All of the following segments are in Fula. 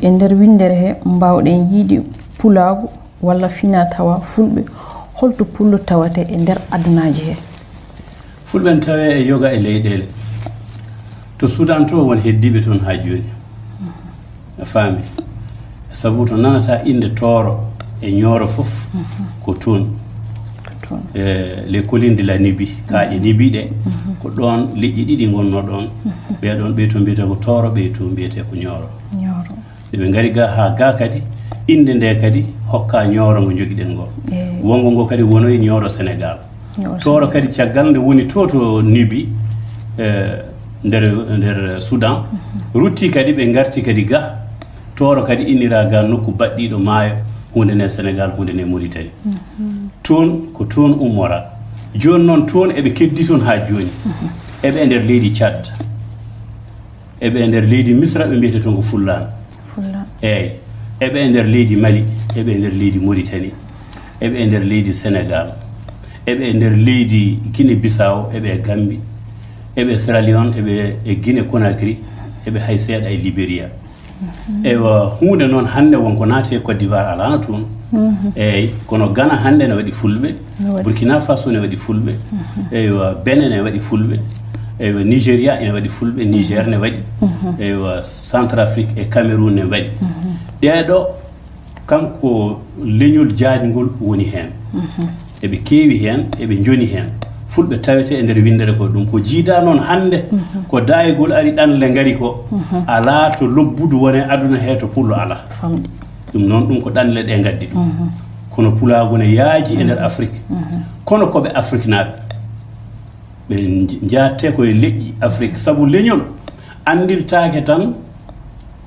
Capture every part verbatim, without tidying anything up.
E nder winndere he, mbaawɗen yiide pulaagu walla fina tawa fulɓe, holto pullo tawate e nder adunaaji he? Fulɓe ne tawee e yoga e leyɗeele. To Sudan to won heddiiɓe toon haa jooni. A faami? Sabu to nanata innde Tooro e Ñooro fof, ko toon. Ko toon. E les collines de la Nibi, kaaƴe Nibi ɗe, ko ɗoon leƴƴi ɗiɗi ngonnoo ɗoon. Ɓee ɗoon, ɓee to mbiyetee ko Tooro, ɓee to mbiyetee ko Ñooro. Ñooro. Nde ɓe ngari ga haa ga kadi, innde nde kadi hokka Ñooro ngo njogiɗen ngo. Eey. Wonngo ngo kadi wonoyi Ñooro Senegaal. Ñooro Tooro Senegaal. Kadi caggal nde woni to to Nibi, eh, nder, nder Sudan, rutti kadi ɓe ngarti kadi ga. Tooro kadi innira ga nokku baɗɗiiɗo maayo, huunde nde Senegaal, huunde nde Mauritanie. Toon ko toon ummora. Jooni noon toon eɓe keddi toon haa jooni. Eɓe e nder leydi Tchad. Eɓe e nder leydi Misra, ɓe mbiyetee toon ko Fullaan. Fullaan. Eey. Eɓe e nder leydi Mali, eɓe e nder leydi Mauritanie, eɓe e nder leydi Senegaal, eɓe e nder leydi Guinée Bissau, eɓe e Gambie, eɓe e Sierra Leone, eɓe e Guinée Conakry, eɓe hay seeɗa e Liberia. Eywa, huunde noon hannde won ko naati e Côte d'Ivoire, alaano toon. Eey, kono Ghana hannde ne waɗi fulɓe, Burkina Faso ne waɗi fulɓe, eywa, Benin ne waɗi fulɓe, eywa, Nigeria ene waɗi fulɓe, Niger ne waɗi, eywa, Centrafrique e Cameroun ne waɗi. Ɗeeɗo, kanko leñol jaajngol woni heen. Eɓe keewi heen, eɓe njoni heen. Fulɓe tawete e nder winndere ko ɗum. Ko jiidaa noon hannde, ko daayegol ari ɗanle ngari ko, alaa to lobbudu wone aduna he to pullo alaa. Famɗi. Ɗum noon, ɗum ko ɗanle ɗe ngaddi ɗum. Kono pulaagu ne yaaji e nder Afrik. Kono ko ɓe Afriknaaɓe. Ɓe nj-, njaatte koye leƴƴi Afrik. Sabu leñol anndirtaake tan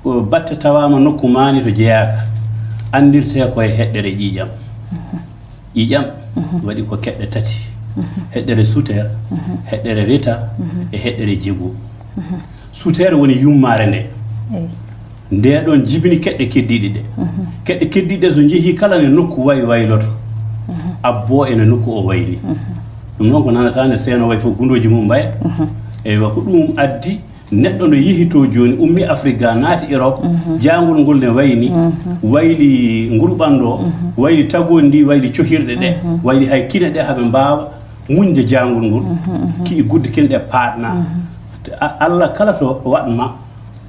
ko batte tawaama nokku maani to jeyaaka. Anndirte koye heɗɗere ƴiiƴam. Ƴiiƴam waɗi ko keɗɗe tati. Heɗɗere Suter, heɗɗere Reta, e heɗɗere Jegu. Suter woni yummaare nde. Eey. Nde ɗoon jibini keɗɗe keddiiɗe ɗe. Keɗɗe keddiiɗe ɗe so njehii kala ne nokku way wayloto. Abboo ene nokku o wayni. Ɗum noon ko nanata nde seeno way fof gundooji mum mbaya. Eywa, ko ɗum addi neɗɗo nde yehi to jooni, ummi Afrik ga, naati Europe, jaangol ngol ne wayni, wayli ngurɓanɗo, wayli tagondi ndi, wayli cohirɗe ɗe, wayli hay kine ɗe haɓe mbaawa muñde jaangol ngol, ki'i gudde kine ɗe paaɗna. A-, Allah kala to waɗ ma,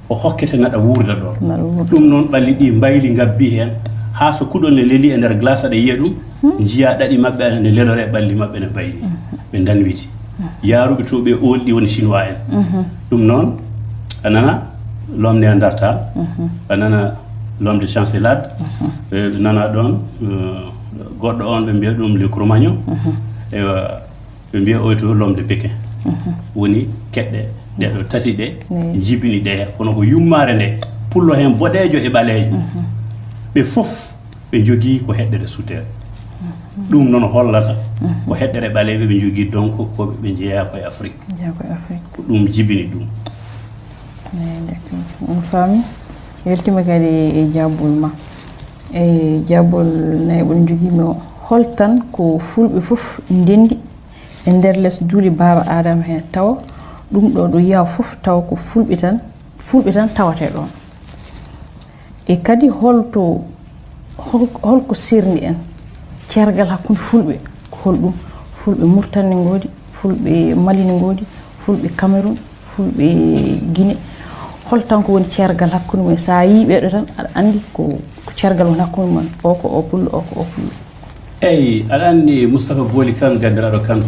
o hokkete naɗa wuurda ɗoon. Naɗa wuurda. Ɗum noon ɓalli ɗi mbayli ngabbi heen, haa so kuɗol ne leli e nder glace aɗa yiya ɗum, njiya ɗaɗi maɓɓe ana ne lelore ɓalli maɓɓe ne mbayli. Ɓe danwiti. Yaaruɓe to ɓe oolɗi woni Chinois en. Ɗum noon, a nana l'homme néandertal, a nana l'homme de Chancellade, ɓe nana ɗoon, eh, goɗɗo on ɓe mbiya ɗum le Cro-Magnon. Eywa, ɓe mbiya oy to l'homme de Pékin. Woni keɗɗe ɗe ɗo tati ɗe jibini ɗe, kono ko yummaare nde, pullo heen boɗeejo e ɓaleejo. Ɓe fof ɓe njogii ko heɗɗere Suter. Ɗum noon hollata ko heɗɗere ɓaleeɓe ɓe njogii, donc ko ɓe njeyaa koye Afrik. Njeyaa koye Afrik. Ko ɗum jibini ɗum. Eey, d'accord. On faami. Weltima kadi e jaabol ma. E jaabol nayaɓol njogiimi o. Hol tan ko fulɓe fof ndenndi e nder les duule Baaba Aadama he, tawa ɗum ɗo ɗo yiya fof tawa ko fulɓe tan, fulɓe tan tawate ɗoon. E kadi holto, hol-, holko serni en? Ceergal hakkunde fulɓe, ko holɗum? Fulɓe Murtani ne ngoodi, fulɓe Mali ne ngoodi, fulɓe Cameroun, fulɓe Guinée. Hol tan ko woni ceergal hakkunde mumen? So a yii ɓeeɗo tan, aɗa anndi ko, ko ceergal woni hakkunde mumen. O ko o pullo, o ko o pullo. Eyi, aɗa anndi Moustapha Booli Kan, ganndiraaɗo Kan.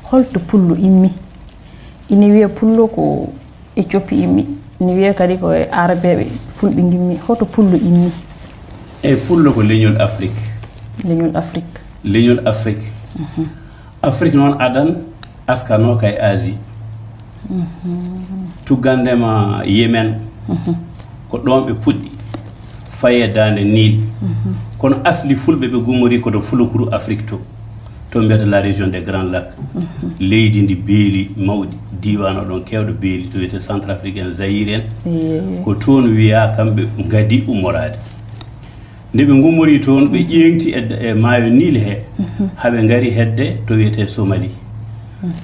Holto pullo immi? Ina wiya pullo ko Éthiopie immi, ina wiya kadi ko e Arabeeɓe fulɓe ngimmi. Hoto pullo immi? Eyi, pullo ko leñol Afrik. Leñol Afrik. Leñol Afrik. Afrik noon adan askanoo ka e Asie. Tuggandema Yemen, ko ɗoon ɓe puɗɗi, faye daande Niil. Kono asli fulɓe ɓe gummori ko to fulukuru Afrik to, to mbiyata la région des Grands Lacs. Leydi ndi beeli mawɗi, diiwaan o ɗoon keewɗo beeli, to wiyetee Centrafrique en, Zaïre en. Eey. Ko toon wiyaa kamɓe ngadi ummoraade. Nde ɓe ngummori toon, ɓe ƴeeŋti e, e maayo Niil he, haa ɓe ngari hedde to wiyetee Somalie.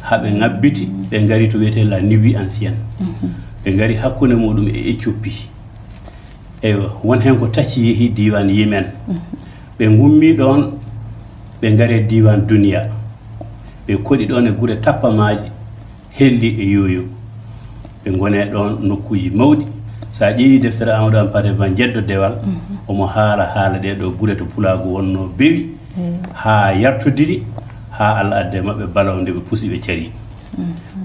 Haa ɓe ŋabbiti, ɓe ngari to wiyetee la Nubie ancienne. Ɓe ngari hakkunde muɗum e Éthiopie. Eywa, won heen ko tacci yehi diiwaan Yemen. Ɓe ngummi ɗoon, ɓe ngari e diiwaan Duniya. Ɓe koɗi ɗoon e gure tappamaaji, Helli e Yooyo. Ɓe ngoni ɗoon nokkuuji mawɗi. So a ƴeewii deftere Amadou Hampâté Bâ Jeddo Dewal, omo haala haala ɗee ɗoo gure to pulaagu wonnoo bewi, haa yartodiri, haa Allah addi e maɓɓe balaw nde ɓe pusi ɓe carii.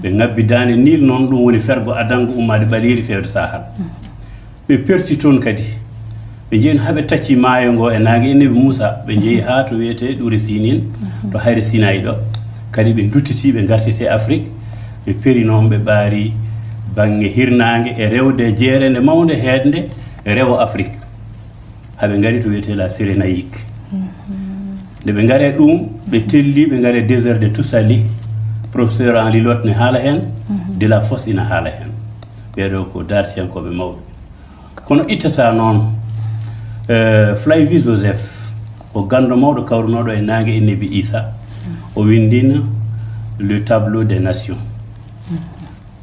Ɓe ngabbi daande Niil noon, ɗum woni fergo adango ummaade Ɓaleeri feewde Sahara. Ɓe perti toon kadi. Ɓe njehi haa ɓe tacci maayo ngo e naange Annabi Muusa. Ɓe njehi haa to wiyetee Ɗuure Sinin, to hayre Sinayi ɗo. Kadi ɓe nduttiti, ɓe ngartiti e Afrik. Ɓe peri noon, ɓe ɓaari bannge hirnaange e rewde jeerende mawnde heednde rewo Afrik. Haa ɓe ngari to wiyetee la Cyrénaïque. Nde ɓe ngari e ɗum, ɓe telli, ɓe ngari e désert de Tussali. Professeur Henri Lotto ne haala heen, Delafosse ina haala heen. Ɓee ɗoo ko daartiyankooɓe mawɓe. Kono ittata noon, eh, Flavie Joseph, ko ganndo mawɗo kawrunooɗo e naange Annabi Iisa. O winndino Le Tableau des Nations.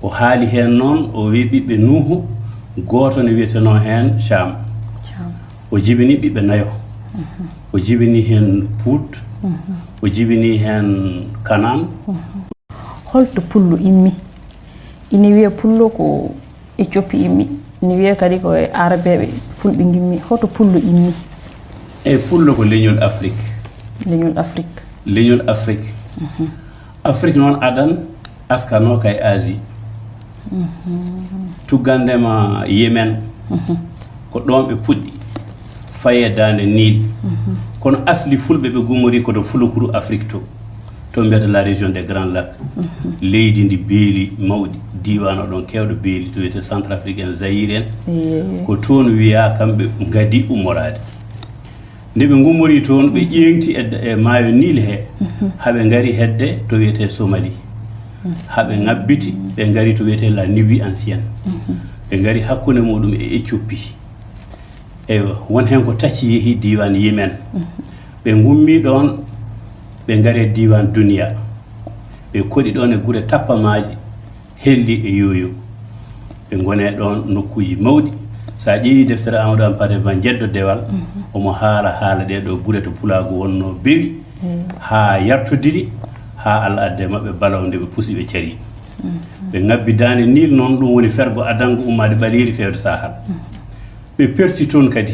O haali heen noon, o wii ɓiɓɓe Nuuhu, gooto ne wiyetenoo heen Caam. Caam. O jibini ɓiɓɓe nayo. O jibini heen Puut, o jibini heen Kanaan. Holto pullo immi? Ina wiyee pullo ko Eciopi immi, ina wiyee kadi ko e Arabeeɓe fulɓe ngimmi. Hoto pullo immi? E pullo ko leñol Afrik. Leñol Afrik. Leñol Afrik. Afrik noon adan askanoo ka e Asie. Tuggandema Yemen, ko ɗoon ɓe puɗɗi, fayi e daande Niil. Kono asli fulɓe ɓe gummorii ko to fulakuru Afrik to, to mbiyata la région des Grands Lacs. Leydi ndi beeli mawɗi, diiwaan o ɗoon keewɗo beeli, to wiyetee Centrafrique en, Zaïre en. Ko toon wiyaa kamɓe ngadi ummoraade. Nde ɓe ngummorii toon, ɓe ƴeeŋti e, e maayo Niil he, haa ɓe ngari hedde to wiyetee Somali. Haa ɓe ngabbiti, ɓe ngari to wiyetee la Nubie ancienne. Ɓe ngari hakkunde muɗum e Eciopi. Eywa, won heen ko tacci yehi diiwaan Yemen. Ɓe ngummi ɗoon, ɓe ngari e diiwaan Duniya. Ɓe koɗi ɗoon e gure tappamaaji, Helli e Yooyo. Ɓe ngoni ɗoon nokkuuji mawɗi. So a ƴeewii deftere Amadou Hampâté Bâ Jeddo Dewal, omo haala haala ɗee ɗoo gure to pulaagu wonnoo bewi, haa yartodiri, haa Allah addi e maɓɓe balaw nde ɓe pusi ɓe carii. Ɓe ngabbi daande Niil noon, ɗum woni fergo adango ummaade Ɓaleeri feewde Sahara. Ɓe perti toon kadi.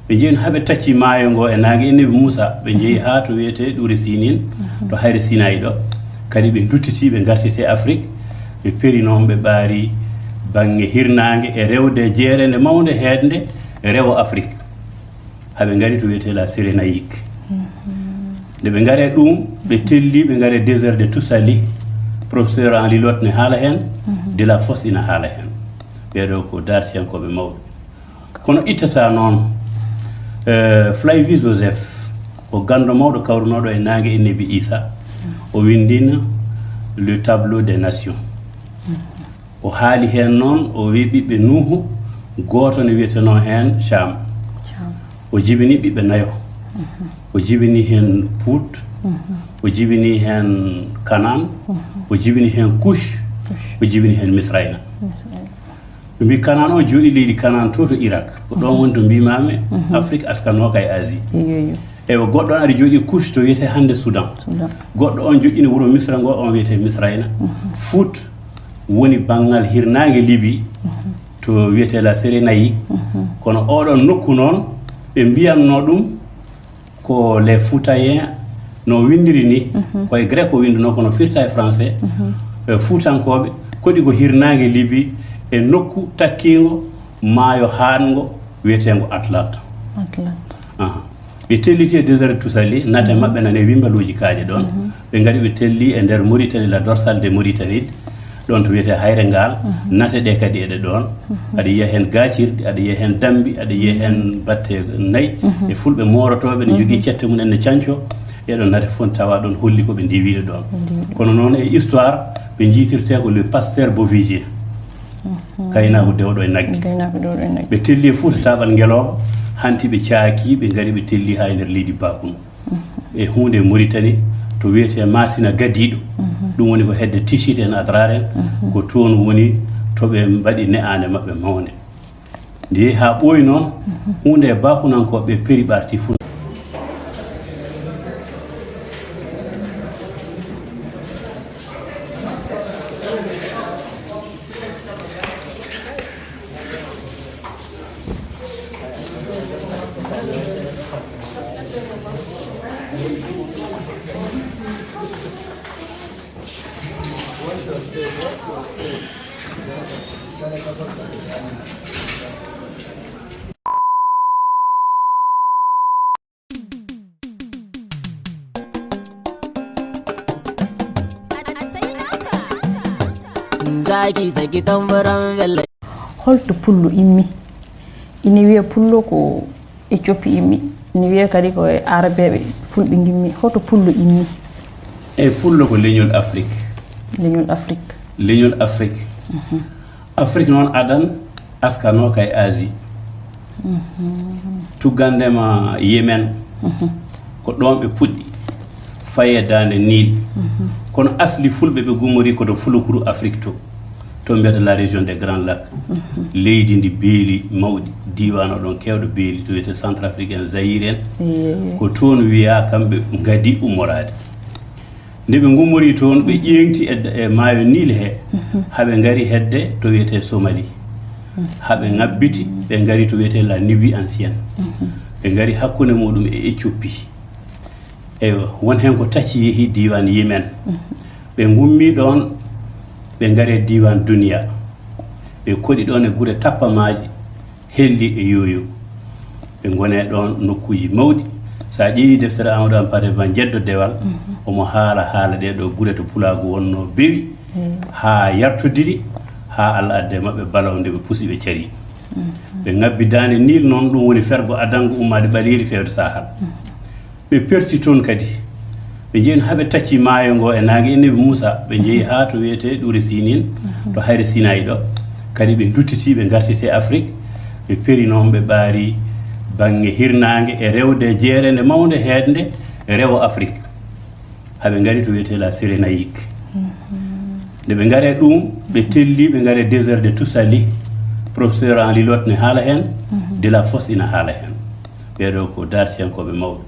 Ɓe njehi haa ɓe tacci maayo ngo e naange Annabi Muusa. Ɓe njehi haa to wiyetee Ɗuure Sinin, to hayre Sinayi ɗo. Kadi ɓe nduttiti, ɓe ngartiti e Afrik. Ɓe peri noon, ɓe ɓaari bannge hirnaange e rewde jeerende mawnde heednde rewo Afrik. Haa ɓe ngari to wiyetee la Cyrénaïque. Nde ɓe ngari e ɗum, ɓe telli, ɓe ngari e désert de Tussali. Professeur Henri Lotto ne haala heen, Delafosse ina haala heen. Ɓee ɗoo ko daartiyankooɓe mawɓe. Kono ittata noon, eh, Flavie Joseph, ko ganndo mawɗo kawrunooɗo e naange Annabi Iisa. O winndino Le Tableau des Nations. O haali heen noon, o wii ɓiɓɓe Nuuhu, gooto ne wiyetenoo heen Caam. Caam. O jibini ɓiɓɓe nayo. O jibini heen Puut, o jibini heen Kanaan, o jibini heen Kush, o jibini heen Misrayna. Misrayna. Ɓe mbii Kanaan o jooɗii leydi Kanaan to, to Irak. Ko ɗoon woni to mbiimaami Afrik askanoo ka e Asie. Iyo, iyo. Eywa, goɗɗo on ari jooɗii Kush to wiyetee hannde Sudan. Sudan. Goɗɗo on joɗɗini wuro Misra ngo, on wiyetee Misrayna. Fuut woni banngal hirnaange Libi to wiyetee la Cyrénaïque. Kono oɗon nokku noon, ɓe mbiyatnoo ɗum ko les Foutayen, no winndiri ni, ko e grec o winndunoo, kono firta e français. E Fuutankooɓe, koɗi ko hirnaange Libi e nokku takkiingo maayo haaɗngo wiyeteengo Atlante. Atlante. Aha. Ɓe telliti e désert Tussali, nate maɓɓe nane wimbaluuji kaaƴe ɗoon. Ɓe ngari ɓe telli e nder Mauritanie, la dorsale de Mauritanie, ɗoon to wiyetee Hayre Ngaal, nate ɗe kadi eɗe ɗoon. Aɗa yiya heen gaacirɗi, aɗa yiya heen dambi, aɗa yiya heen batte nayi. E fulɓe moorotooɓe ne njogii cette mum en ne canco. Ɗeɗon nate fof tawa ɗoon holli ko ɓe ndiwiiɗo ɗoon. Kono noon e histoire, ɓe njiitirtee ko le pasteur Beauvivier. Gaynaagu dewɗo e nagge. Gaynaagu dewɗo e nagge. Ɓe telli e Fuuta Taaɓal Ngelooba, hanti ɓe caaki, ɓe ngari ɓe telli haa e nder leydi Bakun. E huunde e Mauritanie, to wiyetee Masina Gadiiɗo. Ɗum woni ko hedde Tichit en Adrar en, ko toon woni to ɓe mbaɗi ne'aande maɓɓe mawnde. Nde yehi haa ɓooyi noon, huunde e baakunankooɓe ɓe peri ɓarti fuu. Zaki saki tamburan belle. Holto pullo immi? Ina wiya pullo ko e coppi immi, ina wiya kadi ko e aarabeeɓe fulɓe ngimmi. Hoto pullo immi? Eyi, pullo ko leñol Afrik. Leñol Afrik. Leñol Afrik. Afrik noon adan askanoo ka e Asie. Tuggandema Yemen, ko ɗoon ɓe puɗɗi, faye daande Niil. Kono asli fulɓe ɓe gummori ko to fulukuru Afrik to, to mbiyata la région des Grands Lacs. Leydi ndi beeli mawɗi, diiwaan o ɗoon keewɗo beeli, to wiyetee Centrafrique en, Zaïre en. Ko toon wiyaa kamɓe ngadi ummoraade. Nde ɓe ngummorii toon, ɓe ƴeeŋti e, e maayo Niil he, haa ɓe ngari hedde to wiyetee Somali. Haa ɓe ŋabbiti, ɓe ngari to wiyetee la Nubie ancienne. Ɓe ngari hakkunde muɗum e Éthiopie. Eywa, won heen ko tacci yehi diiwaan Yemen. Ɓe ngummii ɗoon, ɓe ngari e diiwaan Duniya. Ɓe koɗi ɗoon e gure tappamaaji, Helli e Yooyo. Ɓe ngoni ɗoon nokkuuji mawɗi. So a ƴeewii deftere Amadou Hampâté Bâ Jeddo Dewal, omo haala haala ɗee ɗoo gure to pulaagu wonnoo bewi, haa yartodiri, haa Allah addi e maɓɓe balaw nde ɓe pusi ɓe carii. Ɓe ŋabbi daande Niil noon, ɗum woni fergo adanngo ummaade ɓaleeri feewde Sahal. Ɓe perti toon kadi. Ɓe njehi no haa ɓe tacci maayo ngo e naange Annabi Muusa. Ɓe njehi haa to wiyetee Ɗuure Sinin, to hayre Sinayi ɗo. Kadi ɓe nduttiti, ɓe ngartiti e Afrik. Ɓe peri noon, ɓe ɓaari baŋŋe hirnaange e rewde jeerende mawnde heednde e rewo Afrik. Haa ɓe ngari to wiyetee la Cyrénaïque. Nde ɓe ngari ɗum, ɓe telli, ɓe ngari désert de Toussaly. Professeur Henri Lott ne haala heen, Delafosse ina haala heen. Ɓee ɗoo ko daartiyankooɓe mawɓe.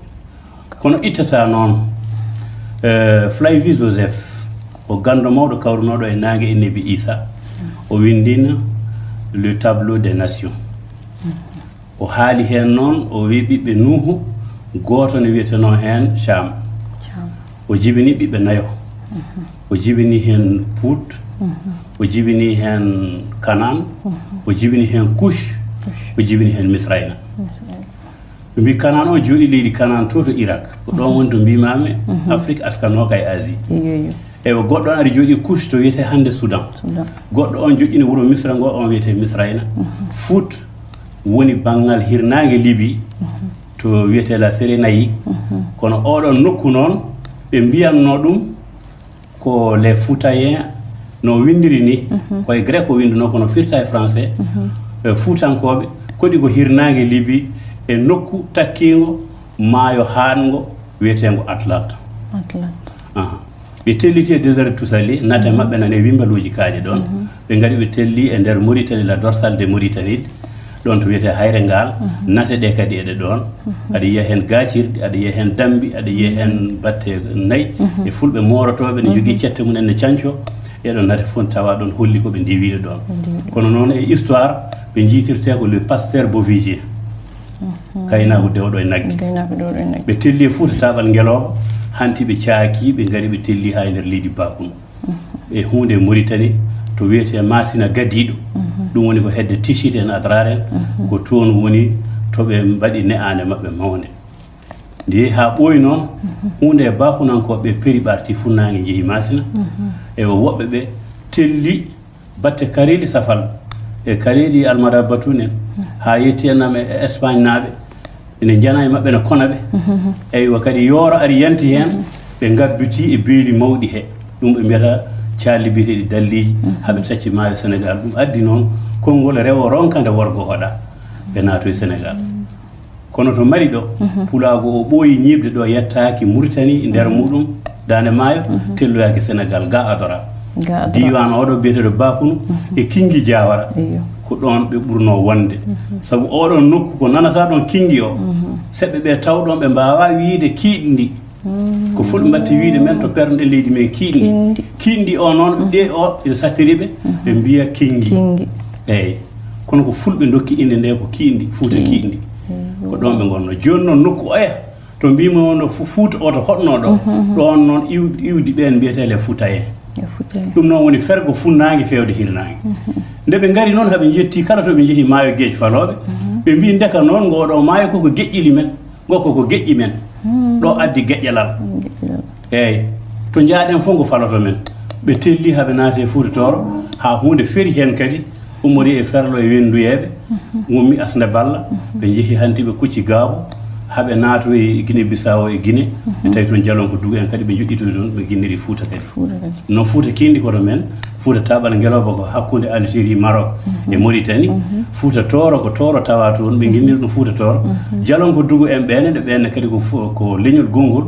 Kono ittata noon, eh, Flavie Joseph, o ganndo mawɗo kawrunooɗo e naange Annabi Iisa, o winndino Le Tableau des Nations. O haali heen noon, o wii ɓiɓɓe Nuuhu, gooto ne wiyetenoo heen Caam. Caam. O jibini ɓiɓɓe nayo. O jibini heen Puut, o jibini heen Kanaan, o jibini heen Kush, o jibini heen Misrayna. Misrayna. Ɓe mbii Kanaan o jooɗii leydi Kanaan to, to Irak. Ko ɗoon woni to mbiimaami Afrik askanoo ka e Asie. Iyo, iyo. Eywa, goɗɗo on ari jooɗii Kush to wiyetee hannde Sudan. Sudan. Goɗɗo on joƴƴini wuro Misra ngo, on wiyetee Misrayna. Fuut woni banngal hirnaange Libi to wiyetee la Cyrénaïque. Kono oɗon nokku noon, ɓe mbiyatnoo ɗum ko les Foutayen no winndiri ni, ko e grec o winndunoo, kono firta e français. E Fuutankooɓe koɗi ko hirnaange Libi e nokku takkiingo maayo haaɗngo wiyeteengo Atlante. Atlante. Aha. Ɓe telliti e désert Toussaly, nate maɓɓe nane wimbaluuji kaaƴe ɗoon. Ɓe ngari ɓe telli e nder Mauritanie, la dorsale de Mauritanie, ɗoon to wiyetee Hayre Ngaal, nate ɗe kadi eɗe ɗoon. Aɗa yiya heen gaacirɗi, aɗa yiya heen dammbi, aɗa yiya heen batte nayi. E fulɓe moorotooɓe ne njogii cette mum en ne canco. Ɗee ɗoon nate fof tawa ɗoon holli ko ɓe ndiwiiɗo ɗoon. Kono noon e histoire, ɓe njiitirtee ko le pasteur Beauvigier. Gaynaagu dewɗo e nagge. Gaynaagu dewɗo e nagge. Ɓe telli e Fuuta Taaɓal Ngelooba, hanti ɓe caaki, ɓe ngari ɓe telli haa e nder leydi Bakun. E huunde e Mauritanie, to wiyetee Masina Gadiiɗo. Ɗum woni ko hedde Tichit en Adrar en, ko toon woni to ɓe mbaɗi ne'aande maɓɓe mawnde. Nde yehi haa ɓooyi noon, huunde e Bakunankooɓe ɓe peri ɓarti funnaange njehi Masina. E o woɓɓe ɓe telli batte kareeli Safal e kareeli Almada Batun en, haa yetti en am e Espagne naaɓe, ene njana e maɓɓe, ene kona ɓe. Eywa, kadi yooro ari yanti heen, ɓe ngabbitii e beeli mawɗi he. Ɗum ɓe mbiyata calli biyeteeɗi dalliiji, haa ɓe tacci maayo Senegaal. Ɗum addi noon konngol rewo ronka nde worgo hoɗa, ɓe naatoyi Senegaal. Kono to mari ɗo, pulaagu o ɓooyi ñiiɓde ɗo, yettaaki Muritani nder muɗum, Daande Maayo, telloyaaki Senegaal, ga Adora. Ga Adora. Diiwaan oɗo biyeteeɗo Bakunu e Kinngi Jaawara. Iyo. Ko ɗoon ɓe ɓurnoo wonde. Sabu oɗon nokku ko nanata ɗoon kinngi o, seɓɓe ɓe taw ɗoon ɓe mbaawaa wiyde kiiɗndi. Ko fulɓe mbaɗti wiyde men to pernoɗen leydi men kiiɗndi. Kiiɗndi. Kiiɗndi o noon, ɗe o ina sattiri ɓe, ɓe mbiya kinngi. Kinngi. Eeyi. Kono ko fulɓe ndokki innde nde ko kiiɗndi, Fuuta kiiɗndi. Kiiɗndi. Eeyi. Ko ɗoon ɓe ngonnoo. Jooni noon nokku oya, to mbiymi wonno Fu-, Fuuta o to hoɗnoo ɗo, ɗoon noon iw-, iwdi ɓeen mbiyetee les Foutayen. Les Foutayen. Ɗum noon woni fergo funnaange feewde hirnaange. Nde ɓe ngari noon, haɓe njetti kala to ɓe njehi maayo geej falooɓe, ɓe mbii ndeka noon ngoo ɗo maayo koko geƴƴili men, ngoo koko geƴƴi men. Ɗo addi geƴƴalal. Geƴƴalal. Eeyi, to njaaɗen fof ngo faloto men. Ɓe telli haɓe naati e Fuuta Tooro, haa huunde feri heen kadi, ummori e Ferlo e Wennduyeeɓe, ngummi Asnde Balla, ɓe njehi hanti ɓe kucci Gaabo, haɓe naatoyi e Guinée Bissau e Guinée, ɓe tawi toon Jalonko Dugu en kadi, ɓe njoɗɗitoyi toon, ɓe ginniri Fuuta kadi. Fuuta kadi. No Fuuta kiiɗndi koto men, Fuuta Taaɓal Ngelooba ko hakkunde Algérie, Maroc e Mauritanie. Fuuta Tooro ko Tooro tawa toon, ɓe nginniri ɗum Fuuta Tooro. Jalonko Dugu en ɓeene, ɗe ɓeene kadi ko fu-, ko leñol gongol,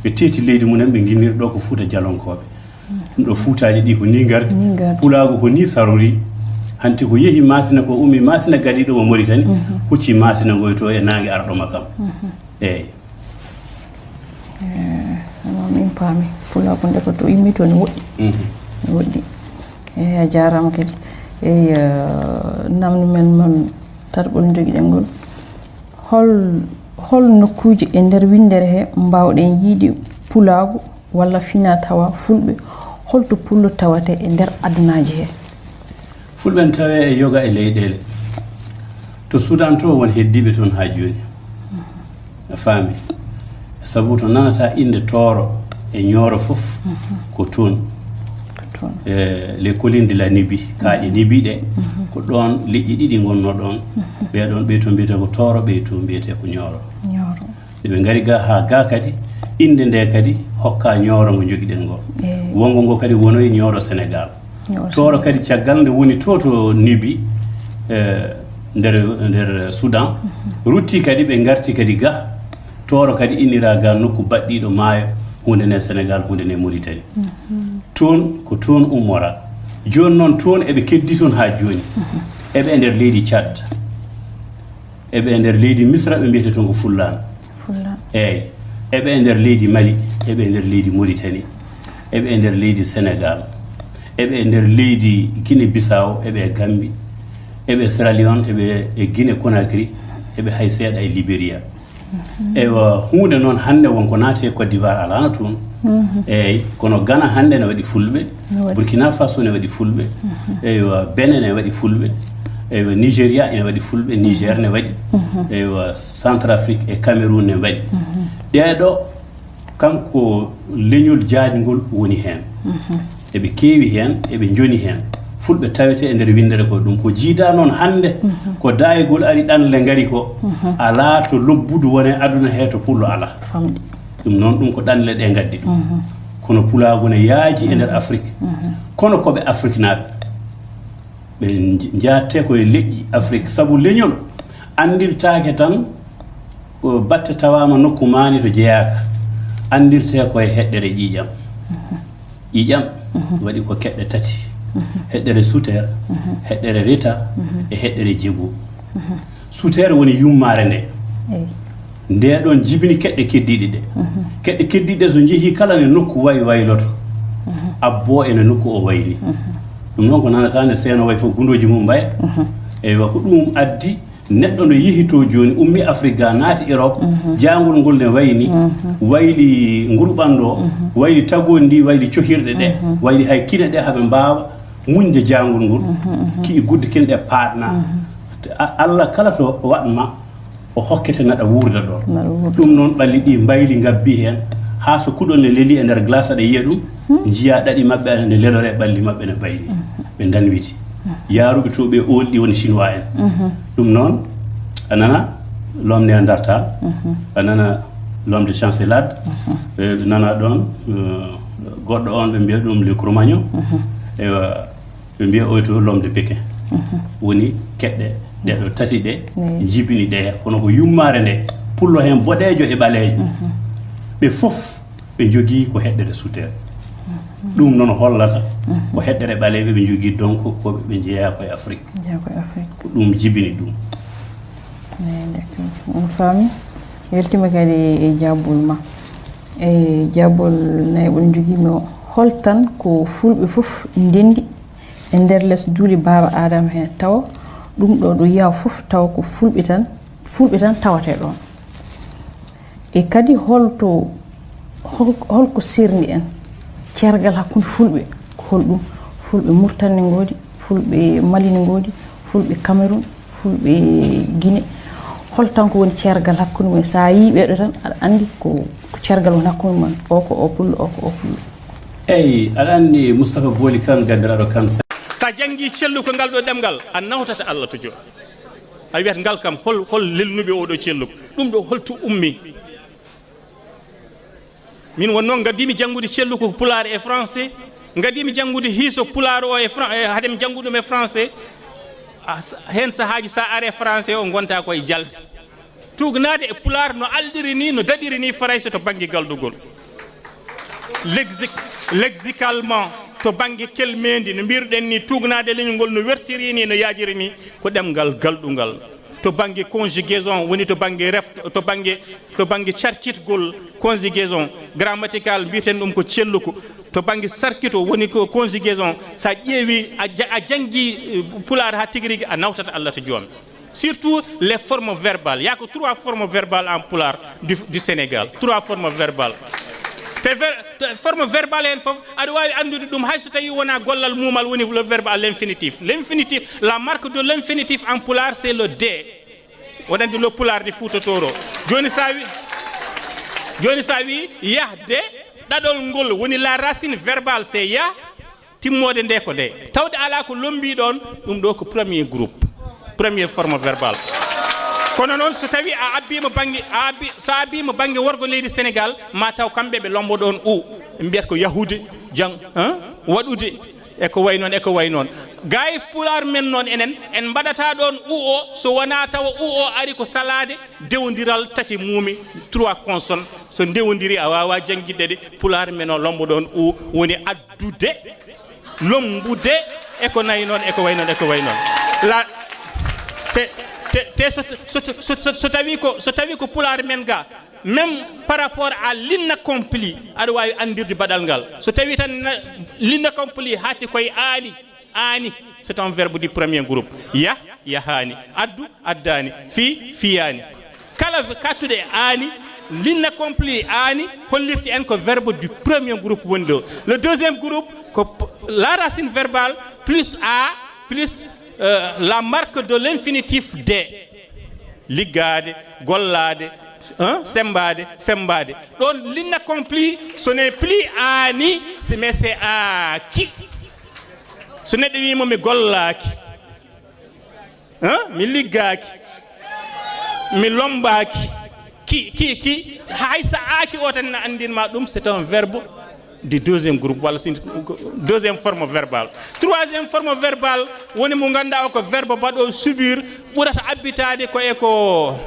ɓe teeti leydi mumen, ɓe nginniri ɗo ko Fuuta Jalonkooɓe. Ɗum ɗo Fuutaaji ɗi ko nii ngardi. Nii ngardi. Pulaagu ko nii sarori. Hanti ko yehi Maasina ko ummi Maasina gadi ɗo mo Mauritanie, hucci Maasina ngoy to e naange arɗo makam. Eeyi. Eh, min paami. Pulaagu nde ko to immi to ne woɗɗi. Ne woɗɗi. Eeyi, a jaaraama kadi. Eeyi, eh, namni men mon tarɓol jogiɗen ngol. Hol, hol nokkuuji e nder winndere he mbaawɗen yiide pulaagu walla fina tawa fulɓe? Holto pullo tawate e nder adunaaji he? Fulɓe ne tawee e yoga e leyɗeele. To Sudan to won heddiiɓe toon haa jooni. A faami? Sabu to nanata innde Tooro e Ñooro fof ko toon. Ko toon. E les collines de la Nubie, kaaƴe Nibi ɗe, ko ɗoon leƴƴi ɗiɗi ngonnoo ɗoon. Ɓee ɗoon, ɓee to mbiyetee ko Tooro, ɓee to mbiyetee ko Ñooro. Ñooro. Nde ɓe ngari ga haa ga kadi, innde nde kadi hokka Ñooro ngo jogiɗen ngo. Eeyi. Wonngo ngo kadi wonoyi Ñooro Sénégal. Tooro kadi caggal nde woni to, to Nibi, eh, nder, nder Soudan, rutti kadi ɓe ngarti kadi ga. Tooro kadi innira ga nokku baɗɗiiɗo maayo, huunde nde Sénégal, huunde nde Mauritanie. Toon ko toon ummora. Jooni noon toon eɓe keddi toon haa jooni. Eɓe e nder leydi Tchad. Eɓe e nder leydi Misra, ɓe mbiyetee toon ko Fullaan. Fullaan. Eeyi. Eɓe e nder leydi Mali, eɓe e nder leydi Mauritanie, eɓe e nder leydi Sénégal, eɓe e nder leydi Guinée Bissau, eɓe e Gambie, eɓe e Sierra Leone, eɓe e Guinée Conakry, eɓe hay seeɗa e Liberia. Eywa, huunde noon hannde won ko naati e Côte d'Ivoire alaano toon. Eeyi, kono Ghana hannde ne waɗi fulɓe, Burkina Faso ne waɗi fulɓe, eywa, Benin ne waɗi fulɓe, eywa, Nigeria ene waɗi fulɓe, Niger ne waɗi, eywa, Centrafrique e Cameroun ne waɗi. Ɗeeɗo kam ko leñol jaajngol woni heen. Eɓe keewi heen, eɓe njoni heen. Fulɓe tawete e nder winndere ko ɗum. Ko jiida noon hannde, ko daayegol ari ɗanle ngari ko, alaa to lobbudu wone aduna he to pullo alaa. Famɗi. Ɗum noon, ɗum ko ɗanle ɗe ngaddi ɗum. Kono pulaagu ne yaaji e nder Afrik. Kono ko ɓe Afriknaaɓe. Ɓe nj-, njaatte ko e leƴƴi Afrik. Sabu leñol anndirtaake tan ko batte tawaama nokku maani to jeyaaka. Anndirte ko e heɗɗere ƴiiƴam. Ƴiiƴam waɗi ko keɗɗe tati. Heɗɗere Suter, heɗɗere Reta, e heɗɗere Jego. Suter woni yummaare nde. Eyi. Nde ɗon jibini keɗɗe keddiiɗe ɗe. Keɗɗe keddiiɗe ɗe so njehii kala ne nokku way wayloto. Abboo ene nokku o wayni. Ɗum noon ko nanata nde seeno way fof gundooji mum mbaya. Eywa, ko ɗum addi neɗɗo no yehi to jooni, ummi Afrik ga, naati Europe, jaangol ngol ne wayni, wayli ngurɓan ɗo, wayli tagondi ndi, wayli cohirɗe ɗe, wayli hay kine ɗe haɓe mbaawa muñde jaangol ngol, ki'i gudde kine ɗe paaɗna. A-, Allah kala to waɗ ma, o hokkete naɗa wuurda ɗoon. Naɗa wuurda. Ɗum noon ɓalli ɗi mbayli ngabbi heen, haa so kuɗol ne leli e nder glace aɗa yiya ɗum, njiya ɗaɗi maɓɓe aɗa ne lelore e ɓalli maɓɓe ne mbayli. Ɓe danwiti. Yaaruɓe to ɓe oolɗi woni chinois en. Ɗum noon, a nana l'homme Néandertal, a nana l'homme de Chancelade, ɓe nana ɗoon, eh, goɗɗo on ɓe mbiya ɗum le Cro-Magnon. Eywa, ɓe mbiya oy to l'homme de Pékin. Woni keɗɗe ɗe ɗo tati ɗe, eyi, jibini ɗeya. Kono ko yummaare nde, pullo heen boɗeejo e ɓaleejo. Ɓe fof ɓe njogii ko heɗɗere Suter. Ɗum noon hollata ko heɗɗere ɓaleeɓe ɓe njogii, donc ko ɓe njeyaa ko e Afrik. Jeyaa ko e Afrik. Ko ɗum jibini ɗum. Eeyi, d'accord. On faami. Weltima kadi e jaabol ma. E jaabol nayaɓol njogii mi o. Hol tan ko fulɓe fof ndenndi e nder les duuli Baaba Aadama hee, tawa ɗum ɗo ɗo yiyaa fof tawa ko fulɓe tan, fulɓe tan tawatee ɗoon. E kadi holto, hol-, holko serni en? Ceergal hakkunde fulɓe, ko holɗum? Fulɓe Murtani ne ngoodi, fulɓe Mali ne ngoodi, fulɓe Cameroun, fulɓe Guinée. Hol tan ko woni ceergal hakkunde mumen? So a yii ɓeeɗo tan, aɗa anndi ko, ko ceergal woni hakkunde mumen. O ko o pullo, o ko o pullo. Eyi, aɗa anndi Moustapha Booli Kan, ganndiraaɗo Kan. Sa janngi celluko ngal ɗo ɗemngal, a nawtata Allah to jooni. A wiyat ngal kam, hol, hol lelnuɓe oɗo celluko? Ɗum ɗo holto ummi? Min won noon ngaddiimi janngude celluko ko pulaar e français, ngaddiimi janngude hiiso pulaar o e fran-, e, haade mi janngude ɗum e français. A, sa-, heen sahaaji sa are français o ngonta koye jalde. Tuugnaade e pulaar no alɗiri ni, no daɗiri ni Farayse to bannge galdugol. Lexique, lexicalement, to bannge kelmeendi, no mbiruɗen ni, tuugnaade leñol ngol no wertiri ni, no yaajiri ni, ko ɗemngal galɗungal. To bannge conjugaison, woni to bannge ref-, to bannge, to bannge carkitgol, conjugaison grammatical, mbiyeten ɗum ko celluko. To bannge sarkito, woni ko conjugaison. So a ƴeewi, a ja-, a janngi, eh, pulaar haa tigi rigi, a nawtat Allah to joom. Surtout les formes verbales. Il y a que trois formes verbales en pulaar du, du Sénégal. Trois formes verbales. Te ver-, te forme verbale heen fof, aɗa waawi anndude ɗum hay so tawii wonaa gollal muumal woni le verbe à l'infinitif. L'infinitif, la marque de l'infinitif en pulaar, c'est le D. Woɗande lo pulaar de Fuuta Tooro. Jooni sa wi-, jooni sa wi yahde, ɗaɗol ngol woni la racine verbale, c'est yah, timmoode nde ko nde. Tawde alaa ko lombii ɗoon, ɗum ɗo ko premier groupe, première forme verbale. Kono noon, so tawii a abbiima bannge, a abbi, so a abbiima bannge worgo leydi Sénégal, ma taw kamɓe ɓe lombo ɗoon u, ɓe mbiyata ko yahude, jang, hein? Waɗude, e ko way noon, e ko way noon. Gaa e pulaar men noon, enen, en mbaɗata ɗoon u o, so wonaa tawa u o ari ko salaade dewondiral tati muumi, trois consonnes. So ndewondiri, a waawaa janngitde ɗe. Pulaar men o lombo ɗoon u woni addude, lombude, e ko nayi noon, e ko way noon, e ko way noon. La, te, te, te so, so, so, so, so tawii ko, so tawii ko pulaar men ga, même par rapport à l'inaccompli, aɗa waawi anndirde baɗal ngal. So tawii tan na-, l'inaccompli haati koye aani, aani, c'est un verbe du premier groupe. Yah, yahaani. Addu, addaani. Fii, fiyaani. Kala v-, kattuɗe aani, l'inaccompli aani, hollirta en ko verbe du premier groupe woni ɗo. Le deuxième groupe, ko p-, la racine verbale plus a plus, euh, la marque de l'infinitif de. Liggaade, gollaade, hein, semmbaade, femmbaade. Ɗoon, l'inaccompli, ce n'est plus aani, c'est, mais c'est aaki. So neɗɗo wiima mi gollaaki, hein, mi liggaaki, mi lommbaaki, ki, ki, ki, hay so aaki o tan na anndin ma ɗum, c'est un verbe du deuxième groupe, walla sin-, deuxième forme verbale. Troisième forme verbale woni mo ngannduɗaa o ko verbe mbaɗo subir, ɓurata abbitaade ko e ko,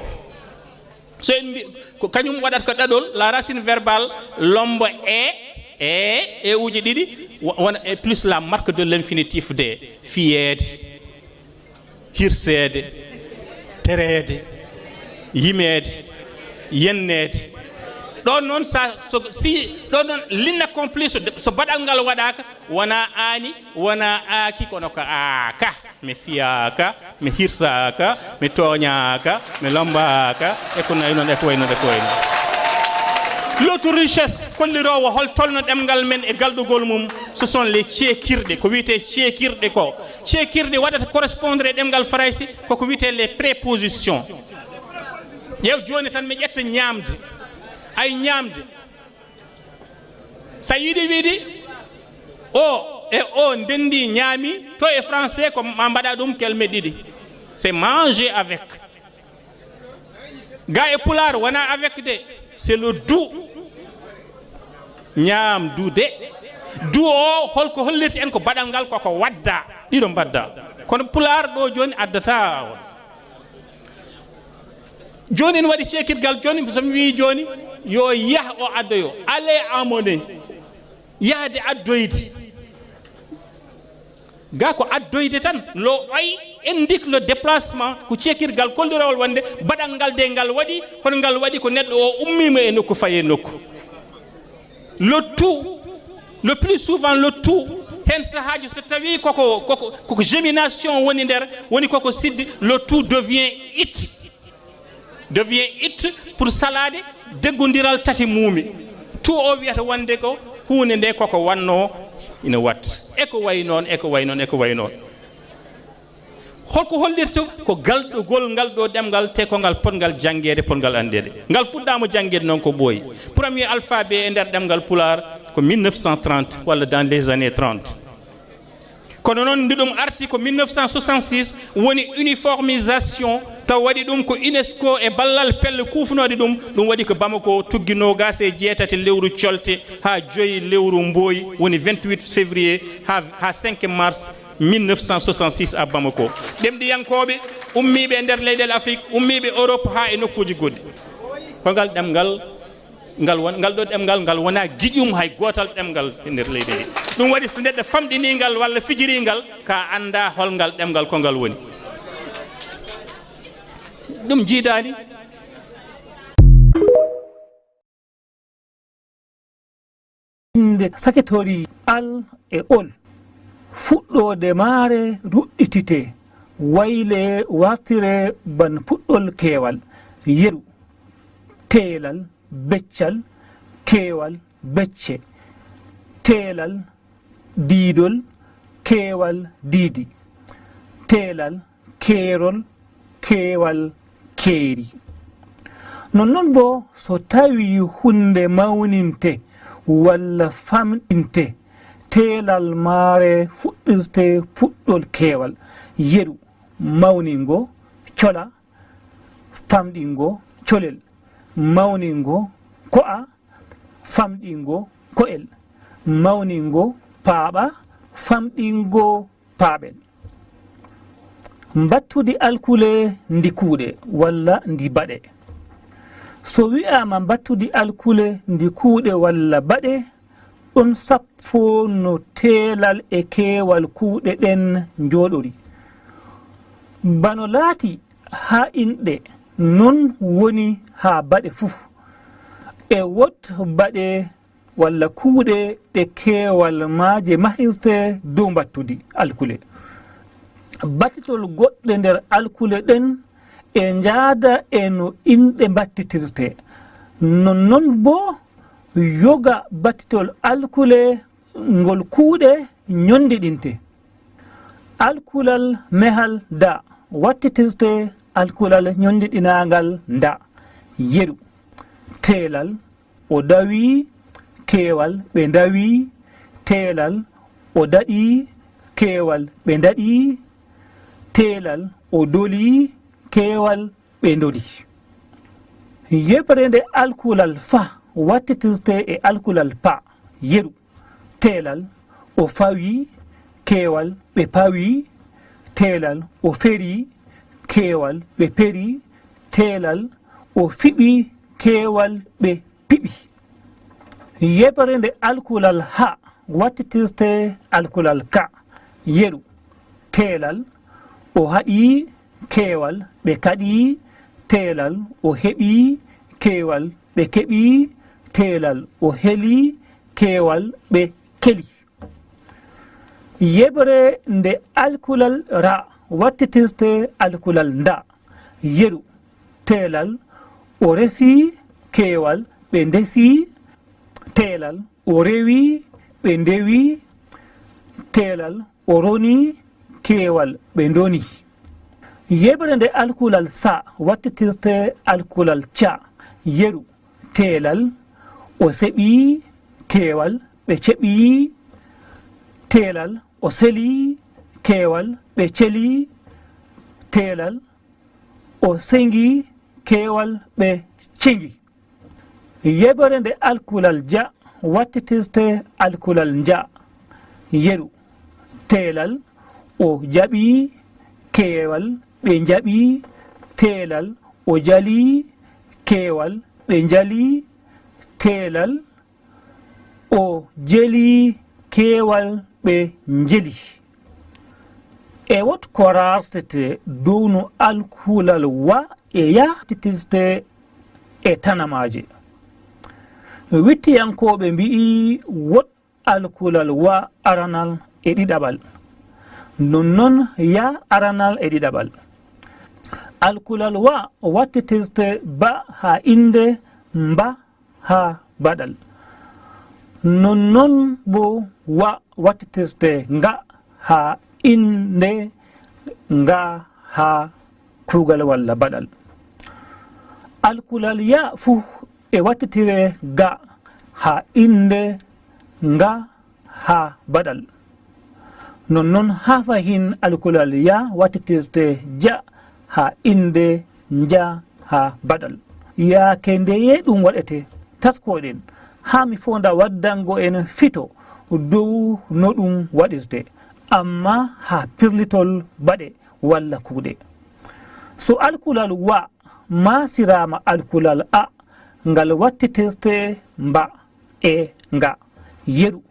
so en mbi-, ko kañum waɗata ko ɗaɗol, la racine verbale lombo e, e, e uji ɗiɗi, wo-, wona e plus la marque de l'infinitif de, fiyeede. Hirseede, tereede, yimeede, yenneede. Ɗoon noon, sa, so, si, ɗoon noon, l'inaccompli, so, so baɗal ngal waɗaaka, wonaa aani, wonaa aaki, kono ko aaka. Mi fiyaaka, mi hirsaaka, mi tooñaaka, mi lommbaaka, e ko nayi noon, e ko wayi noon, e ko wayi noon. L'autre richesse kolliroowo hol tolno ɗemngal men e galdugol mum, ce sont les ceekirɗe, ko wiyetee ceekirɗe ko. Ceekirɗe waɗata correspondre e ɗemngal Farayse koko wiyetee les prépositions. Ƴeew jooni tan mi ƴetta ñaamde. Ay ñaamde. So a yiɗi wiide o e o ndenndi ñaami, to e français ko ma mbaɗa ɗum kelme ɗiɗi. C'est manger avec. Ga e pulaar wonaa avec de, c'est le du. Ñaamdude. Du o, holko hollirta en ko baɗal ngal koko wadda, ɗiɗo mbadda. Kono pulaar ɗo jooni addata on. Jooni ene waɗi ceekirgal, jooni so mi wii jooni yo yah o addoyo. Allez emmener. Yahde addoyde. Ga ko addoyde tan, lo oy, indique le déplacement, ko ceekirgal kollirowal wonde baɗal ngal de ngal waɗi, kono ngal waɗi ko neɗɗo o ummiima e nokku fayi e nokku. Le tout, le plus souvent le tout, heen sahaaji so tawii koko, koko, koko gémination woni nder, woni koko siddi, le tout devient it. Devient it pour salaade deggondiral tati muumi. Tout o wiyata wonde ko huunde nde koko wannoo ina waɗta. E ko wayi noon, e ko wayi noon, e ko wayi noon. Holko hollirta ko galɗugol ngal ɗo ɗemngal te ko ngal potngal janngeede, potngal anndeede. Ngal fuɗɗaama janngeede noon ko ɓooyi. Premier alphabet e nder ɗemngal Pulaar ko mille neuf cent trente walla dans les années trente. Kono noon nde ɗum arti ko mille neuf cent soixante-six woni uniformisation, taw waɗi ɗum ko UNESCO e ballal pelle kuufunooɗe ɗum, ɗum waɗi ko Bamako tuggi noogaas e jeetati lewru colte haa joyi lewru mbooyi, woni vingt-huit février haa, haa cinq mars mille neuf cent soixante-six à Bamako. Ɗemɗiyankooɓe ummiiɓe e nder leyɗeele Afrik, ummiiɓe Europe haa e nokkuuji goɗɗi. Ko ngal ɗemngal ngal won, ngal ɗo ɗemngal, ngal wonaa giƴum hay gootal ɗemngal e nder leydi ndi. Ɗum waɗi so neɗɗo famɗinii ngal walla fijirii ngal, ka anndaa hol ngal ɗemngal ko ngal woni. Ɗum jiidaani. Innde sakitorii al e ol. Fuɗɗoode maare ruɗɗititee, waylee wartiree ban puɗɗol keewal, yeru, teelal, beccal, keewal, becce, teelal, diidol, keewal, diidi, teelal, keerol, keewal, keeri. Nonnon boo, so tawii huunde mawninte walla famɗinte, teelal maare fuɗɗirtee puɗɗol keewal, yeru, mawningo, cola, famɗingo, colel, mawningo, ko'a, famɗingo, ko'el, mawningo, paaɓa, famɗingo, paaɓel. Mbattudi alkule ndi kuuɗe walla ndi baɗe. So wi'aama mbattudi alkule ndi kuuɗe walla baɗe, ɗon sappo no teelal e keewal kuuɗe ɗen njooɗori. Bano laati haa inɗe, non woni haa baɗe fuu. E wood baɗe walla kuuɗe ɗe keewal maaje mahirtee dow mbattudi alkule. Battitol goɗɗe nder alkule ɗen e njaada e no inɗe mbattitirtee. Nonnon boo, yoga battitol alkule ngol kuuɗe nyondiɗinte. Alkulal mehal da wattitirtee alkulal nyondiɗinaangal nda. Yeru. Teelal, o dawii, keewal, ɓe ndawii, teelal, o daɗii, keewal, ɓe ndaɗii, teelal, o dolii, keewal, ɓe ndolii. Yeɓre nde alkulal fa wattitirtee e alkulal pa. Yeru. Teelal, o fawii, keewal, ɓe pawii, teelal, o ferii, keewal, ɓe perii, teelal, o fiɓii, keewal, ɓe piɓi. Yeɓre nde alkulal ha wattitirtee alkulal ka. Yeru. Teelal, o haɗii, keewal, ɓe kaɗii, teelal, o heɓii, keewal, ɓe keɓii, teelal, o helii, keewal, ɓe keli. Yeɓre nde alkulal ra wattitirtee alkulal nda. Yeru. Teelal, o resii, keewal, ɓe ndesii, teelal, o rewii, ɓe ndewii, teelal, o ronii, keewal, ɓe ndonii. Yeɓre nde alkulal sa wattitirtee alkulal ca. Yeru. Teelal, o seɓii, keewal, ɓe ceɓii, teelal, o selii, keewal, ɓe celii, teelal, o sengii, keewal, ɓe cengii. Yeɓre nde alkulal ja wattitirtee alkulal nja. Yeru. Teelal, o jaɓii, keewal, ɓe njaɓii, teelal, o jalii, keewal, ɓe njalii, teelal, O jelii keewal ɓe njeli. E wot ko raartetee dow no alkulal wa e ya wattitirtee e tanamaaje. Wiɗtiyankooɓe mbi'i wot alkulal wa aranal e ɗiɗaɓal, nonnon ya aranal e ɗiɗaɓal. Alkulal wa wattitirtee ba haa innde mba haa baɗal. Nonnon bo wa wattitirtee nga haa innde nga haa kuugal walla baɗal. Alkulal ya fuu e wattitiree ga haa innde nga haa baɗal. Nonnon haa fahin alkulal ya wattitirtee ja haa innde nja haa baɗal. Yaake ndeye ɗum waɗetee? Taskooɗen haa mi foonda waddango en fito dow no ɗum waɗirtee, ammaa haa pirlitol baɗe walla kuuɗe. So alkulal wa maasiraama alkulal a, ngal wattitirtee mba e nga. Yeru.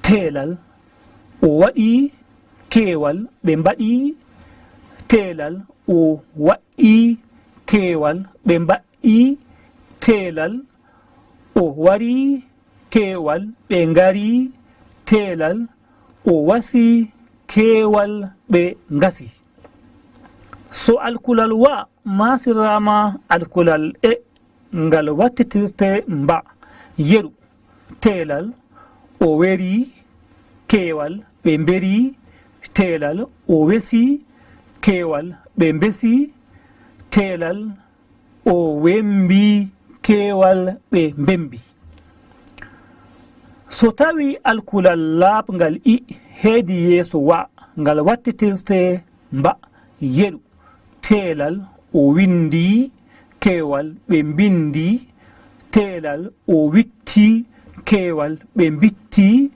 Teelal, o waɗii keewal ɓe mbaɗii. Teelal, o waɗɗii keewal ɓe mbaɗɗii. Teelal, o warii keewal ɓe ngarii. Teelal, o wasii keewal ɓe ngasii. So alkulal wa maasiraama alkulal e, ngal wattitirtee mba. Yeru. Teelal, o werii keewal ɓe mberii. Teelal, o wesii keewal ɓe mbesii. Teelal, o wembii keewal ɓe mbembii. So tawii alkulal laaɓngal i heedi yeeso wa, ngal wattitirtee mba. Yeru. Teelal, o winndii keewal ɓe mbinndii. Teelal, o wiɗtii keewal ɓe mbiɗtii.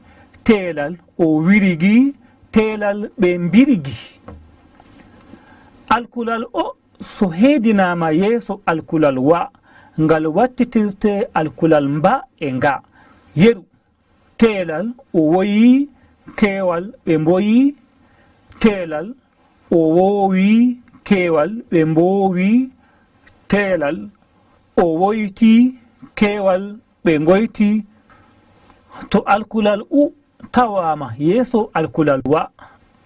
Teelal, o wirigii. Teelal, ɓe mbirigii. Alkulal o so heedinaama yeeso alkulal wa, ngal wattitirtee alkulal mba e nga. Yeru. Teelal, o woyii keewal ɓe mboyii. Teelal, o woowii keewal ɓe mboowii. Teelal, o woytii keewal ɓe ngoytii. To alkulal u tawaama yeeso alkulal wa,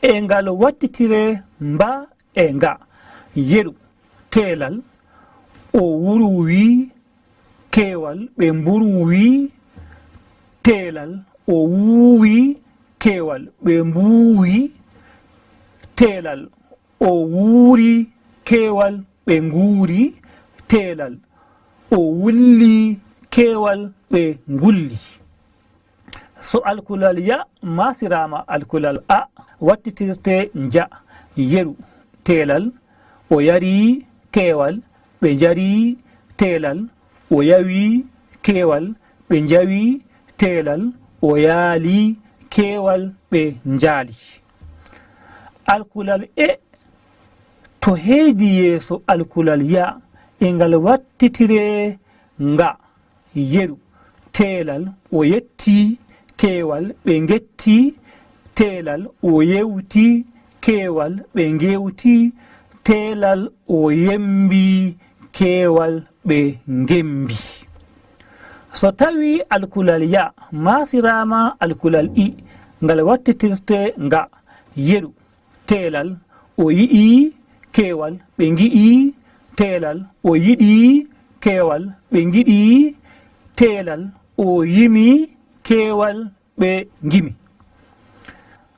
e ngal wattitiree mba e nga. Yeru. Teelal, o wuruwii keewal ɓe mburuwii. Teelal, o wuuwii keewal ɓe mbuuwii. Teelal, o wuurii keewal ɓe nguurii. Teelal, o wullii keewal ɓe ngullii. So alkulal ya maasiraama alkulal a, wattitirtee nja. Yeru. Teelal, o yarii keewal ɓe njarii. Teelal, o yawii keewal ɓe njawii. Teelal, o yaalii keewal ɓe njaalii. Alkulal e to heedi yeeso alkulal ya, e ngal wattitiree nga. Yeru. Teelal, o yettii keewal ɓe ngettii. Teelal, o yewtii keewal ɓe ngewtii. Teelal, o yembii keewal ɓe ngembii. So tawii alkulal ya maasiraama alkulal i, ngal wattitirtee nga. Yeru. Teelal, o yi'ii keewal ɓe ngi'ii. Teelal, o yiɗii keewal ɓe ngiɗii. Teelal, o yimii keewal ɓe ngimi.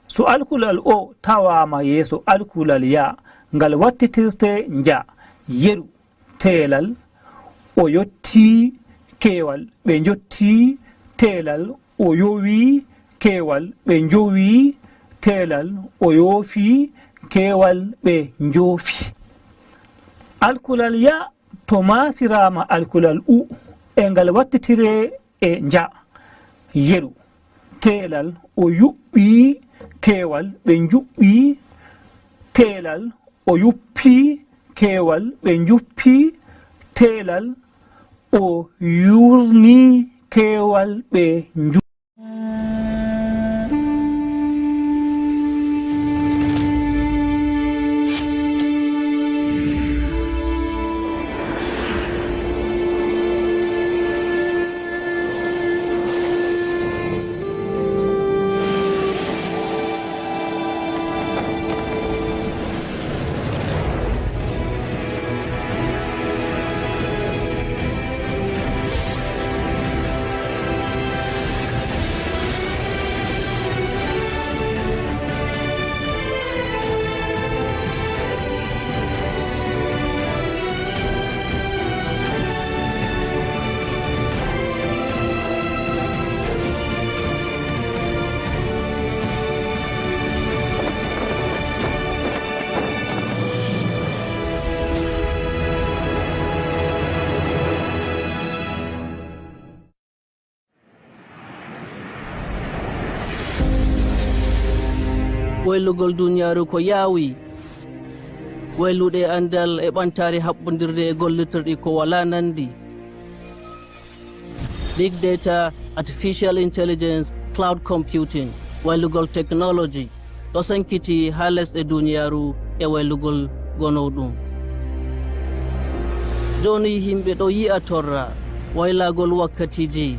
So alkulal o tawaama yeeso alkulal ya, ngal wattitirtee nja. Yeru. Teelal, o yottii keewal ɓe njottii. Teelal, o yowii keewal ɓe njowii. Teelal, o yoofii keewal ɓe njoofii. Alkulal ya to maasiraama alkulal u, e ngal wattitiree e nja. Yeru. Teelal, o yuɓɓii keewal ɓe njuɓɓii. Teelal, o yuppii keewal ɓe njuppii. Teelal, o yuurnii keewal ɓe nju Waylugol duniyaaru ko yaawi. Waylude anndal e ɓantaare haɓɓondirde e gollitorɗi ko walaa nanndi. Big data, artificial intelligence, cloud computing, waylugol technology, ɗo sankiti haa lesɗe duniyaaru e waylugol gonoo ɗum. Jooni yimɓe ɗo yi'a torra, waylagol wakkatiiji,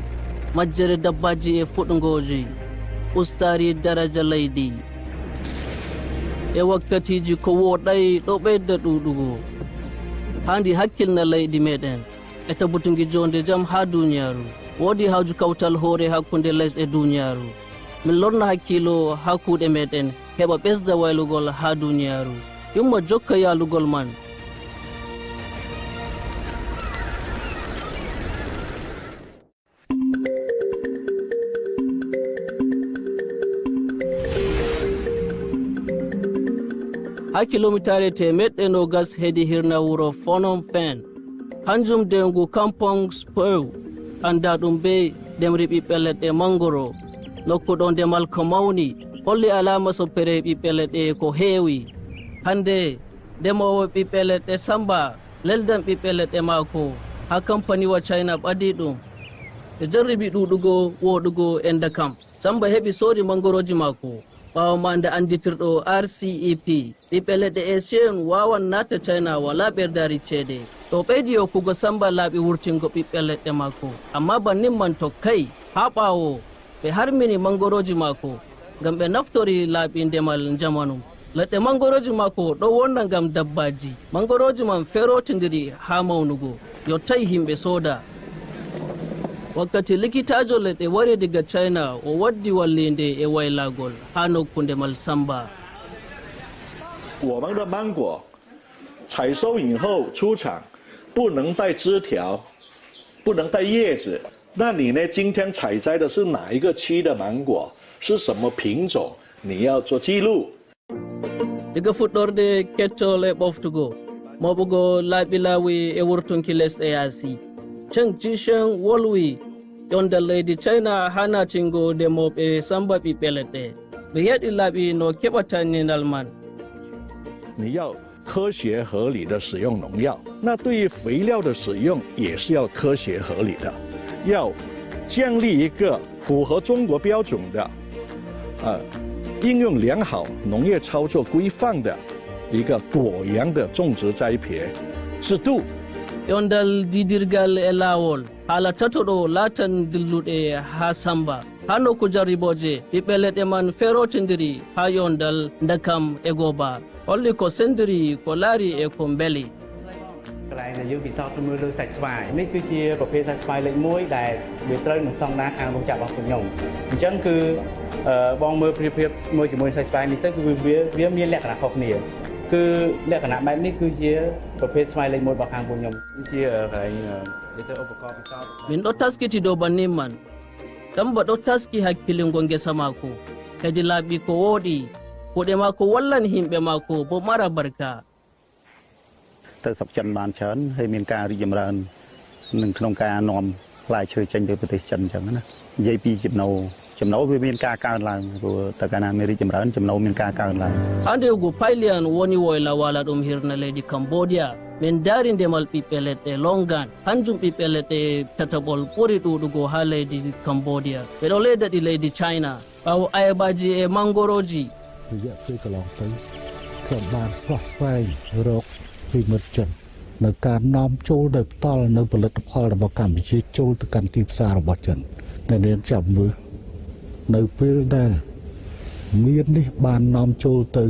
majjere dabbaaji e fuɗngooji, ustaari daraja leydi. E wakkatiiji ko wooɗay ɗo ɓeyda ɗuuɗugo. Haandi hakkilna leydi meɗen e tabbutungi joonde jam haa duniyaaru. Woodi haaju kawtal hoore hakkunde lesɗe duniyaaru. Min lorna hakkiilo haa kuuɗe meɗen heɓa ɓesda waylugol haa duniyaaru. Yumma jokka yaalugol man. Haa kilomitaare teemeɗɗe noogas hedi hirna wuro Phnom Penh, hanjum dewngu Kampong Speu, anndaa ɗum bee ndemri ɓiɓɓe leɗɗe mangoro. Nokku ɗo ndemal ko mawni, holli alaama soppere ɓiɓɓe leɗɗe ko heewi. Hannde, ndemoowo ɓiɓɓe leɗɗe samba, leldan ɓiɓɓe leɗɗe maako haa kampaniwa China ɓadi ɗum. Ɓe jarribi ɗuuɗugo, wooɗugo e ndakam. Samba heɓi soodi mangorooji maako. Ɓaawo maande annditirɗo R C E P, ɓiɓɓe leɗɗe Asian waawan naata China walaa ɓerdaari ceede. To ɓeydi hokkugo Samba laabi wurtingo ɓiɓɓe leɗɗe maako. Ammaa bannin man tokkay. Haa ɓaawo, ɓe harmini mangorooji maako ngam ɓe naftori laabi ndemal njamanu. Leɗɗe mangorooji maako ɗo wonna ngam dabbaaji. Mangorooji man feerotindiri haa mawnugo, yottay yimɓe sooda. Wakkati likitaajo leɗɗe wari diga China, o waddi walliinde e waylagol haa nokku ndemal Samba. 我们的芒果采收以后出厂，不能带枝条，不能带叶子。那你呢？今天采摘的是哪一个区的芒果？是什么品种？你要做记录。 Diga fuɗɗorde kettol e ɓoftugo, mooɓugo laaɓi laawi e wurtunki lesɗe yaasi. Cheng Jisheng wolwi ƴonndal leydi China haa naatingo ndemooɓe Samba ɓiɓɓe leɗɗe. Ɓe yeɗi laaɓi no keɓata neenal man. 你要科学合理的使用农药，那对于肥料的使用也是要科学合理的，要建立一个符合中国标准的，呃，应用良好农业操作规范的一个果园的种植栽培制度。 Ƴonndal diidirgal e laawol, haala tato ɗo laatan dilluɗe haa Samba. Haa nokku jarribooje, ɓiɓɓe leɗɗe man feerotindiri haa ƴonndal ndakam e gooba. Holli ko senndiri ko laari e ko mbeli. កន្លែងដែលយើងពិសោធន៍គឺមើលលើសាច់ស្វាយនេះគឺជាប្រភេទសាច់ស្វាយលេខមួយដែលវាត្រូវនឹងស្តង់ដារខាងរោងចក្ររបស់ពួកខ្ញុំអញ្ចឹងគឺបងមើលប្រៀបធៀបមួយជាមួយសាច់ស្វាយនេះទៅគឺវាវាមានលក្ខណៈខុសគ្នាគឺលក្ខណៈបែបនេះគឺជាប្រភេទស្វាយលេខមួយរបស់ខាងពួកខ្ញុំគឺជាកន្លែងដែលទៅឧបករណ៍ពិសោធន៍ Min ɗo taskiti dow bannin man. Tamba ɗo taski hakkilingo ngesa maako. Hedi laabi ko wooɗi. Kuuɗe maako wallan yimɓe maako bo mara barka. ទៅស្រុកចិនបានច្រើនហើយមានការរីកចម្រើននឹងក្នុងការនាំផ្លែឈើចេញទៅប្រទេសចិនអញ្ចឹងណានិយាយពីចំណូលចំណូលវាមានការកើនឡើងព្រោះតែកាលណាមានរីកចម្រើនចំណូលមានការកើនឡើង Hande ugu payliyan woni woyla wala ɗum hirna leydi Cambodia. Min ndaari ndemal ɓiɓɓe leɗɗe longan, hanjum ɓiɓɓe leɗɗe tataɓol ɓuri ɗuuɗugo haa leydi Cambodia. Ɓe ɗo leeda ɗi leydi China. Ɓaawo ayabaaji e manngorooji. រយៈពេលកន្លងទៅខ្ញុំបានស្វះស្វែងរកពីមិត្តចិននៅការនាំចូលដោយផ្ទាល់នៅផលិតផលរបស់កម្ពុជាចូលទៅកាន់ទីផ្សាររបស់ចិនអ្នកនាងចាំមើលនៅពេលដែលមាននេះបាននាំចូលទៅ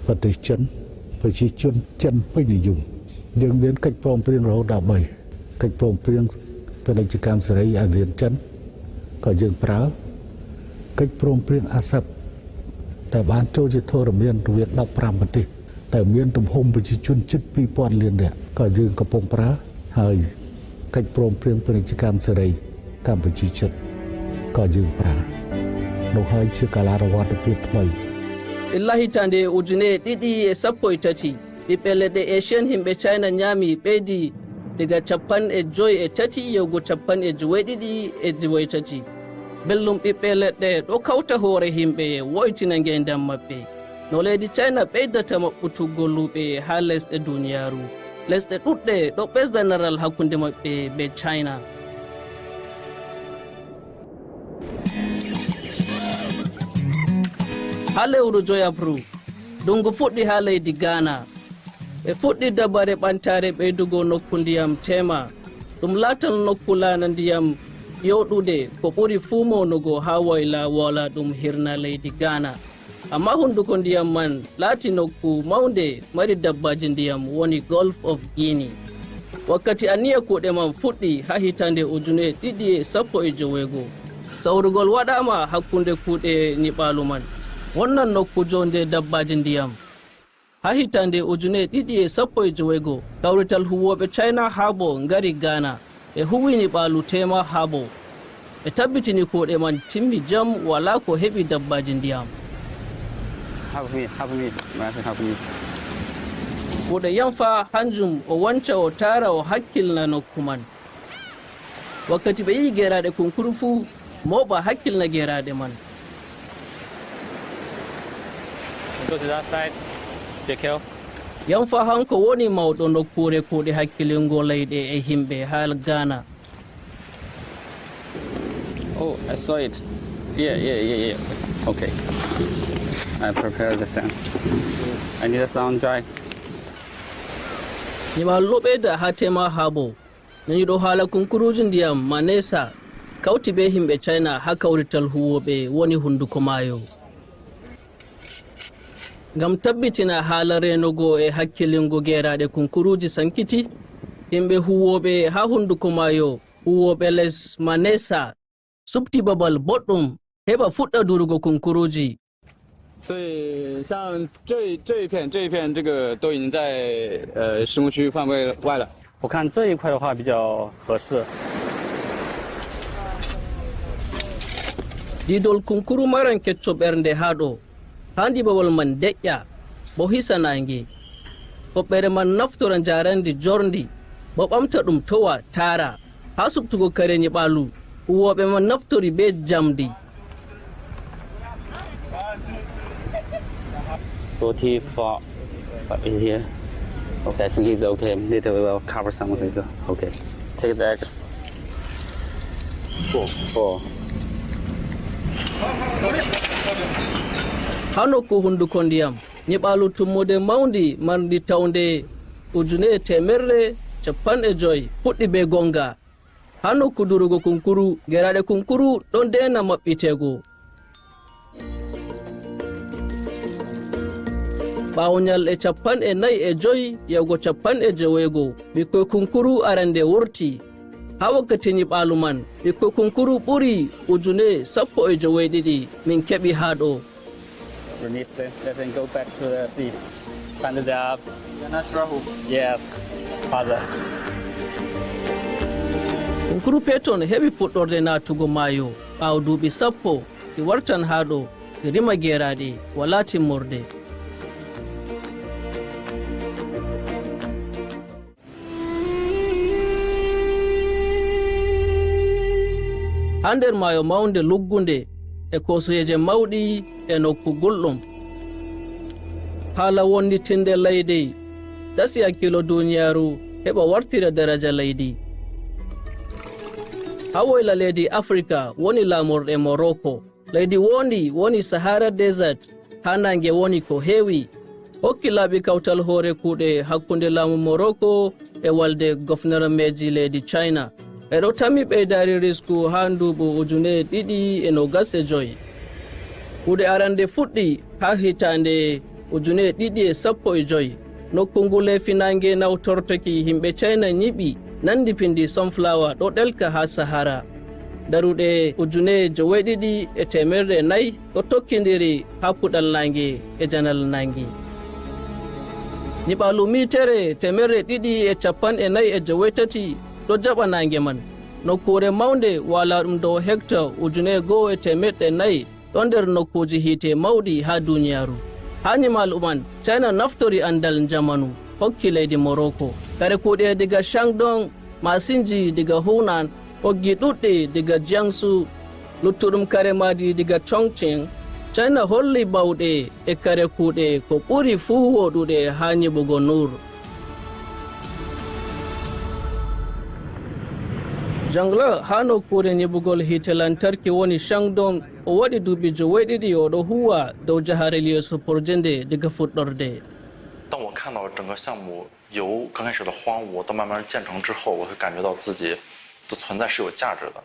ប្រទេសចិនប្រជាជនចិនពេញនិយមយើងមានកិច្ចព្រមព្រៀងរហូតដល់3កិច្ចព្រមព្រៀងពាណិជ្ជកម្មសេរីអាស៊ានចិនក៏យើងប្រើកិច្ចព្រមព្រៀងអាស៊ានដែលបានចូលជាធរមានរវាង15ប្រទេសដែលមានទំហំប្រជាជនជិត2000លាននាក់ក៏យើងកំពុងប្រើហើយកិច្ចព្រមព្រៀងពាណិជ្ជកម្មសេរីកម្ពុជាចិនក៏យើងប្រើនោះហើយជាកាលារវត្តភាពថ្មី Illa hitaande ujune ɗiɗi e sappo e tati, ɓiɓɓe leɗɗe Asian yimɓe China nyaami ɓeydi daga capanɗe joy e tati yahugo capanɗe joweeɗiɗi e joweetati. Belɗum ɓiɓɓe leɗɗe ɗo kawta hoore yimɓe, woytina ngeendam maɓɓe. No leydi China ɓeydata maɓɓutuggo luuɓe haa lesɗe duniyaaru. Lesɗe ɗuɗɗe ɗo ɓesda naral hakkunde maɓɓe bee China. Haa lewru joyaɓru, ndunngu fuɗɗi haa leydi Ghana. Ɓe fuɗɗi dabare ɓantaare ɓeydugo nokku ndiyam teema. Ɗum laatan nokku laana ndiyam yooɗude ko ɓuri fuu mawnugo haa woyla woola ɗum hirna leydi Ghana. Ammaa hunnduko ndiyam man laati nokku mawnde mari dabbaaji ndiyam, woni Gulf of Guinea. Wakkati anniya kuuɗe man fuɗɗi haa hitaande ujune ɗiɗi e sappo e joweego, sawrugol waɗaama hakkunde kuuɗe nyiɓaalu man. Wonnan nokku joonde dabbaaji ndiyam. Haa hitaande ujune ɗiɗi e sappo e joweego, kawrital huwooɓe China Harbour ngari Ghana. Ɓe huwi nyiɓaalu Tema Harbour. Ɓe tabbitini kuuɗe man timmi jam, walaa ko heɓi dabbaaji ndiyam. Help me, help me, Martin, help me. Kuuɗe Yamfa, hanjum o wanca, o taara, o hakkilna nokku man. Wakkati ɓe yi'i geeraaɗe kunkuru fuu, mooɓa hakkilna geeraaɗe man. Go to that side. Take care. Yamfa hanko woni mawɗo nokkuure kuuɗe hakkilingo leyɗe e yimɓe haa Ghana. Oh, I saw it. Yeah, yeah, yeah, yeah. Okay. I prepare the sand. I need a sound dry. Nyiɓaalu ɗo ɓeyda haa Tema Harbour. Naniiɗo haala kunkuruuji ndiyam Manesa kawti bee yimɓe China haa kawrital huwooɓe woni hunnduko maayo. Ngam tabbitina haala reenugo e hakkilingo geeraaɗe kunkuruuji sankiti, yimɓe huwooɓe haa hunnduko maayo, huwooɓe les Manesa, suɓti babal boɗɗum heɓa fuɗɗa durugo kunkuruuji. 所以像这这一片这一片这个都已经在呃施工区范围外了。我看这一块的话比较合适。 Diidol kunkuru maran kecco ɓernde haa ɗo. Haandi babal man deƴƴa, bo hisa naange. Hoɓɓere man naftora njaarandi jorndi, bo ɓamta ɗum towa taara. Haa suɓtugo kare nyiɓaalu, huwooɓe man naftori bee jamndi. Forty-four here. Okay, I think it's okay. Little will cover some of it. Okay. Take the X. Four. Four. Haa nokku hunnduko ndiyam, nyiɓaalu tummude mawndi marndi tawnde ujune e teemerre cappanɗe joy fuɗɗi bee gonga. Haa nokku durugo kunkuru, geeraaɗe kunkuru ɗon deena maɓɓiteego. Ɓaawo nyalɗe cappanɗe nayi e joy yahugo cappanɗe joweego, ɓikkoy kunkuru arande wurti. Haa wakkati nyiɓaalu man, ɓikkoy kunkuru ɓuri ujune sappo e joweeɗiɗi min keɓi haa ɗo. Release them, let them go back to the sea. Find the dab. They're not sure who. Yes, father. Kunkuru peton heɓi fuɗɗorde naatugo maayo. Ɓaawo duuɓi sappo, ɗi wartan haa ɗo, ɗi rima geeraaɗe, walaa timmorde. Haa nder maayo mawnde luggunde e kooseeje mawɗi e nokku gulɗum. Haala wonnitinde leydi dasi hakkiilo duniyaaru heɓa wartira daraja leydi. Haa woyla leydi Afrika woni laamorɗe Morocco. Leydi woondi woni Sahara Desert, haa naange woni ko heewi. Hokki laabi kawtal hoore kuuɗe hakkunde laamu Morocco e walde gofnarameeji leydi China. Ɓe ɗo tammi ɓeydaari risku haa nduuɓu ujune ɗiɗi e noogas e joy. Kuuɗe arande fuɗɗi haa hitaande ujune ɗiɗi e sappo e joy. Nokku ngu leefi naange nawtortoki yimɓe China nyiɓi, nandi pindi sunflower ɗo ɗelka haa Sahara. Daruɗe ujune joweeɗiɗi e teemerre nayi ɗo tokkindiri haa puɗal naange e janal naange. Nyiɓaalu miitere teemerre ɗiɗi e cappanɗe nayi e joweetati ɗo jaɓa naange man. Nokkuure mawnde waalaaɗum dow hekta ujune goo e teemeɗɗe nayi ɗon nder nokkuuji hiite mawɗi haa duniyaaru. Haa nyiɓaalu man, China naftori anndal njamanu, hokki leydi Morocco. Kare kuuɗe diga Shandong, maasinji diga Hunan, ɓoggi ɗuɗɗi diga Jiangsu, Luttuɗum kare maadi diga Chongqing, China holli bawɗe e kare kuuɗe ko ɓuri fuu wooɗude haa nyiɓugo Noor. Zhang Le haa nokkuure nyiɓugol hiite lantarki woni Shandong, o waɗi duuɓi joweeɗiɗi o ɗo huuwa dow jaharel yeeso porje nde diga fuɗɗorde. 当我看到整个项目由刚开始的荒芜到慢慢建成之后，我会感觉到自己的存在是有价值的。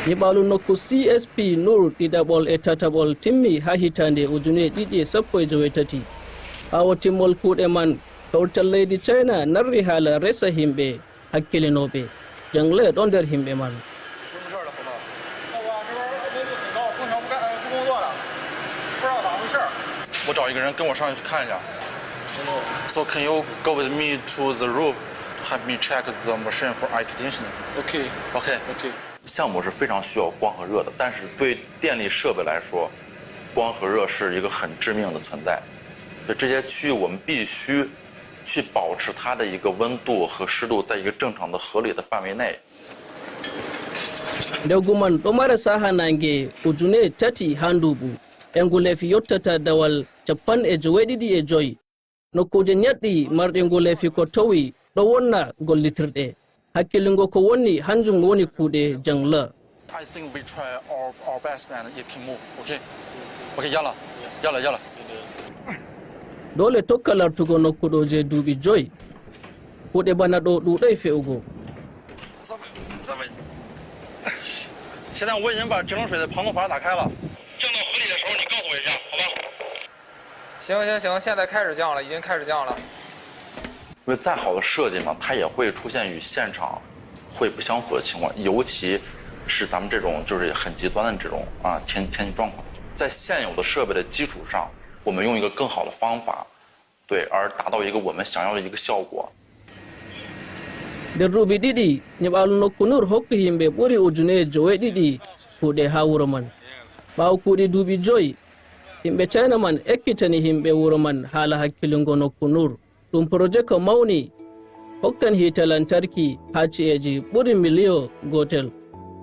Nyiɓaalu nokku C S P Noor ɗiɗaɓol e tataɓol timmi haa hitaande ujune ɗiɗi e sappo e joweetati. Ɓaawo timmol kuuɗe man, kawrital leydi China narri haala resa yimɓe hakkilinooɓe. Zhang Le ɗon nder yimɓe man. 我找一个人跟我上去看一下。So can you go with me to the roof to help me check the machine for air conditioning? Okay. Okay. Okay. 项目是非常需要光和热的，但是对电力设备来说，光和热是一个很致命的存在。所以这些区域我们必须去保持它的一个温度和湿度在一个正常的合理的范围内。 Nde guman ɗo mara saha naange ujune tati haa nduuɓu, e nguleefi yottata dawal cappanɗe joweeɗiɗi e joy. Nokkuuje nyaɗɗi marɗe nguleefi ko towi ɗo wonna gollitirɗe. Hakkilingo ko wonni hanjum woni kuuɗe Zhang Le. I think we try our, our best and it can move. Okay. Okay, yalla. Yalla, yalla. Doole tokka lartugo nokku ɗo je duuɓi joy. Kuuɗe bana ɗo ɗuuɗay fe'ugo. 现在我已经把节能水的防冻阀打开了。降到河里的时候，你告诉我一下，好吧？行行行，现在开始降了，已经开始降了。因为再好的设计嘛，它也会出现与现场会不相符的情况，尤其是咱们这种就是很极端的这种啊天天气状况，在现有的设备的基础上，我们用一个更好的方法，对，而达到一个我们想要的一个效果。 Nder duuɓi ɗiɗi, nyiɓaalu nokku Nur hokki yimɓe ɓuri ujune joweeɗiɗi kuuɗe haa wuro man. Ɓaawo kuuɗi duuɓi joy, yimɓe China man ekkitani yimɓe wuro man haala hakkilingo nokku Nur. Ɗum poroje ko mawni, hokkan hiite lantarki haa ci'eeji ɓuri miliyo gootel.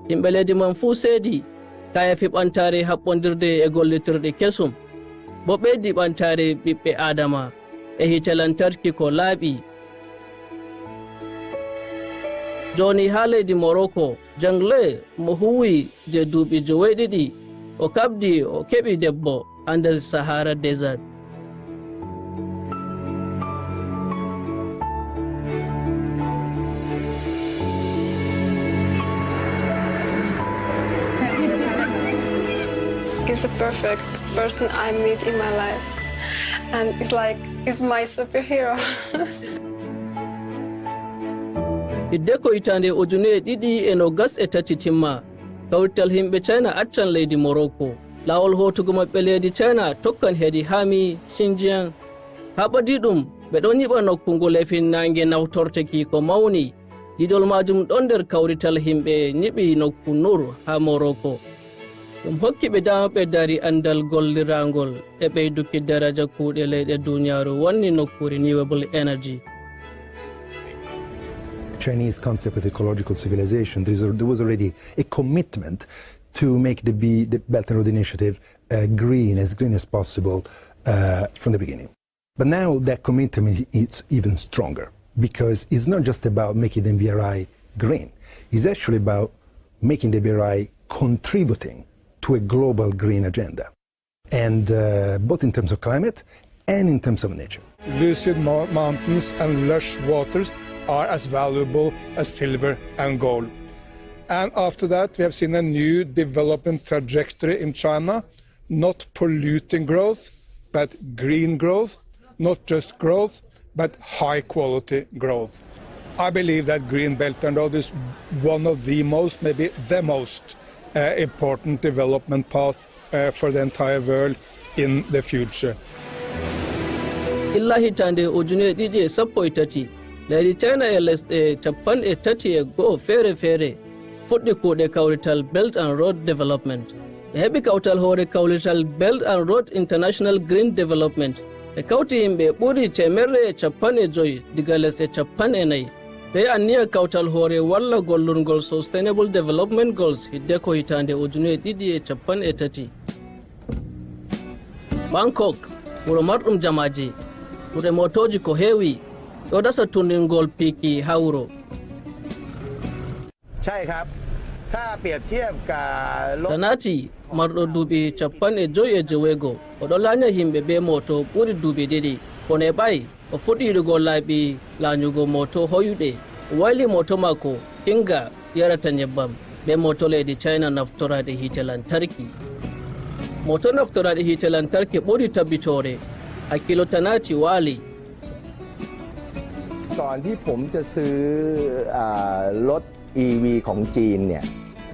Yimɓe leydi man fuu seedi, kayeefi ɓantaare haɓɓondirde e gollitirɗe kesum. Bo ɓeydi ɓantaare ɓiɓɓe Aadama e hiite lantarki ko laaɓi. Jooni haa leydi Morocco, Zhang Le mo huuwi je duuɓi joweeɗiɗi, o kabdi o keɓi debbo haa nder Sahara Desert. He's the perfect person I meet in my life. And it's like, he's my superhero. Hidde ko hitaande ujune ɗiɗi e nogas e tati timma, kawrital yimɓe China accan leydi Morocco. Laawol hootugo maɓɓe leydi China tokkan hedi Hami, Xinjiang. Haa ɓadi ɗum, ɓe ɗon nyiɓa nokku ngu leefi naange nawtorteki ko mawni. Didol maajum ɗon nder kawrital yimɓe nyiɓi nokku Nur haa Morocco. Ɗum hokki ɓe dama ɓe dari anndal gollirangol e ɓeyduki daraja kuuɗe leyɗe duniyaaru wonni nokku renewable energy. Chinese concept of ecological civilization, there, is a, there was already a commitment to make the, be, the Belt and Road Initiative uh, green, as green as possible uh, from the beginning. But now that commitment is even stronger because it's not just about making the B R I green. It's actually about making the B R I contributing to a global green agenda, and uh, both in terms of climate and in terms of nature. Lucid mountains and lush waters are as valuable as silver and gold. And after that, we have seen a new development trajectory in China, not polluting growth, but green growth, not just growth, but high quality growth. I believe that Green Belt and Road is one of the most, maybe the most, uh, important development path uh, for the entire world in the future. Illa hitaande ujune ɗiɗi e sappo e tati, leydi China e lesɗe capanɗe tati e go'o feere feere fuɗɗi kuuɗe kawrital Belt and Road Development. Ɓe heɓi kawtal hoore kawrital Belt and Road International Green Development. Ɓe kawti yimɓe ɓuri teemerre e capanɗe joy diga lesɗe capanɗe nayi. Ɓe anniya kawtal hoore walla gollurngol Sustainable Development Goals hiddeko hitaande ujune ɗiɗi e cappanɗe tati. Bangkok, wuro marɗum jamaaji, ɗuuɗe mootooji ko heewi, ɗo dasa tunningol piiki haa wuro. ใช่ครับ ถ้าเปรียบเทียบกับรถ Tanati, marɗo duuɓi cappanɗe joyi e joweego, o ɗo laanya yimɓe bee mooto ɓuri duuɓi ɗiɗi. Kono e ɓay, o fuɗɗi yiɗugo laabi laanyugo mooto hoyuɗe. O wayli mooto maako, Kinga, yarata nyebbam, bee mooto leydi China naftoraaɗe hiite lantarki. Mooto naftoraaɗe hiite lantarki ɓuri tabbitoore. Hakkilo Tanati waali. ก่อนที่ผมจะซื้ออ่ารถ อีวี ของจีนเนี่ย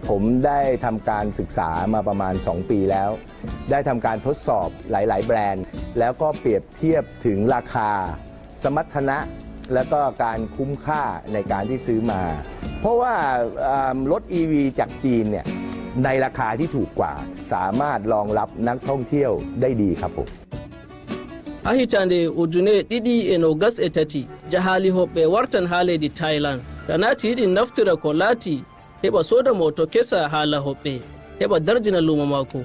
ผมได้ทำการศึกษามาประมาณ สอง ปีแล้ว ได้ทำการทดสอบหลายๆ แบรนด์ แล้วก็เปรียบเทียบถึงราคา สมรรถนะ แล้วก็การคุ้มค่าในการที่ซื้อมา เพราะว่าอ่ารถ อีวี จากจีนเนี่ย ในราคาที่ถูกกว่า สามารถรองรับนักท่องเที่ยวได้ดีครับผม Haa hitaande ujune ɗiɗi e noogas e tati, jahaali hoɓɓe wartan haa leydi Thailand. Tanati yiɗi naftira ko laati, heɓa sooda mooto kesa haala hoɓɓe, heɓa darjina luumo maako.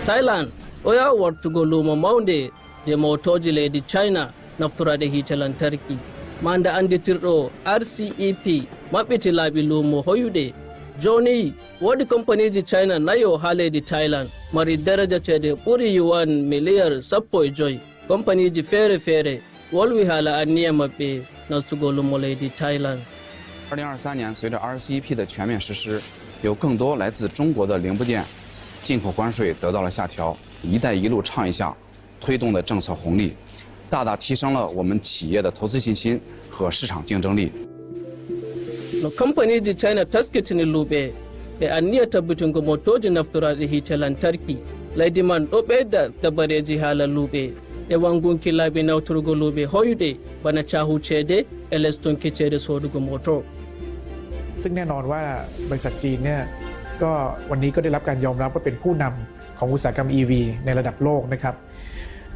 Thailand ɗo yaha wartugo luumo mawnde je mootooji leydi China naftoraaɗe hiite lantarki. Manda annditirɗo R C E P maɓɓiti laabi luumo hoyuɗe. Jooni, woodi kompaniiji China nayo haa leydi Thailand, mari daraja ceede ɓuri yuwan miliyar sappo e joy. Kompaniiji feere-feere wolwi haala anniya maɓɓe nastugo luumo leydi Thailand. 二零二三年，随着 R C E P 的全面实施，有更多来自中国的零部件进口关税得到了下调，“一带一路”倡议下推动的政策红利，大大提升了我们企业的投资信心和市场竞争力。 No kompaniiji China taskitini luuɓe, ɓe anniya tabbitingo mootooji naftoraaɗi hiite lantarki. Leydi man ɗo ɓeyda dabareeji haala luuɓe e wanngunki laabi nawtorgo luuɓe hoyuɗe, bana caahu ceede e lestunki ceede soodugo mooto. ซึ่งแน่นอนว่าบริษัทจีนเนี่ยก็วันนี้ก็ได้รับการยอมรับว่าเป็นผู้นำของอุตสาหกรรม อี วี ในระดับโลกนะครับ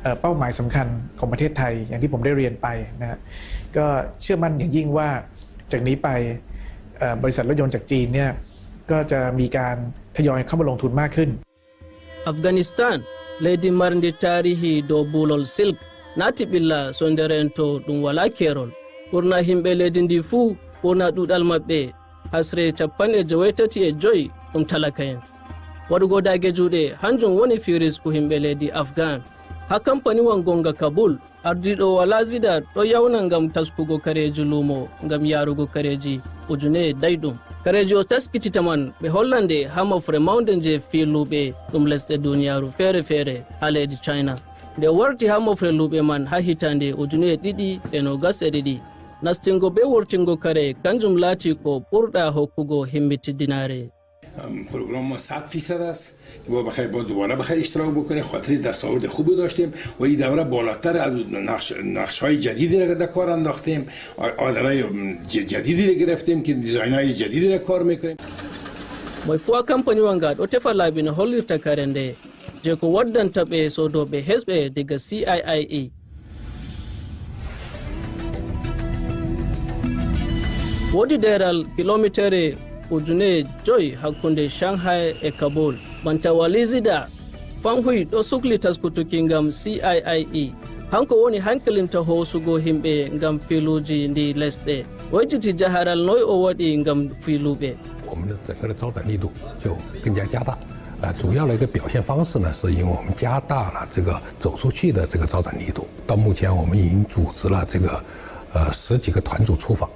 เอ่อเป้าหมายสำคัญของประเทศไทยอย่างที่ผมได้เรียนไปนะฮะก็เชื่อมั่นอย่างยิ่งว่าจากนี้ไปเอ่อบริษัทรถยนต์จากจีนเนี่ยก็จะมีการทยอยเข้ามาลงทุนมากขึ้น Afganistan, leydi marndi taarihi dow buulol silk, naati ɓilla so nde reento ɗum walaa keerol. Ɓurna yimɓe leydi ndi fuu, ɓurna ɗuuɗal maɓɓe, hasre cappanɗe joweetati e joy ɗum talaka'en. Waɗugo daage juuɗe, hanjum woni fii risku yimɓe leydi Afghan. Haa kampaniwal gonga Kabul, ardiiɗo Walazida ɗo yawna ngam taskugo kareeji luumo ngam yaarugo kareeji ujune dayɗum. Kareeji o taskitita man ɓe hollan ɗe haa mofre mawnde je fii luuɓe ɗum lesɗe duniyaaru feere-feere haa leydi China. Nde o warti haa mofre luuɓe man haa hitaande ujune ɗiɗi e noogas e ɗiɗi, nastingo bee wurtingo kare kanjum laati ko ɓurɗa hokkugo himmittindinaare. پروگرام ما صد فیصد است. با بخیر با دوباره بخیر اشتراک بکنه، خاطر دستاورد خوبی داشتیم و این دوره بالاتر از نقش نقش های جدیدی را در کار انداختیم. آ- آدرای ج- جدیدی را گرفتیم که دیزاین های جدیدی را کار میکنیم. Moy fuu haa kampaniwal ngal ɗo tefa laabi no hollirta kare nde, je ko waddanta ɓe soodooɓe hesɓe diga C I I E. Woodi deeral kilomitere ujune joy hakkunde Shanghai e Kabul. Banta Walizida, Fang Hui ɗo sukli taskutuki ngam C I I E. Kanko woni hankilinta hoosugo yimɓe ngam filuuji ndi lesɗe. O yejjiti jaharal noy o waɗi ngam filuuɓe. 我们的整个的招展力度就更加加大。呃，主要的一个表现方式呢，是因为我们加大了这个走出去的这个招展力度。到目前，我们已经组织了这个呃十几个团组出访。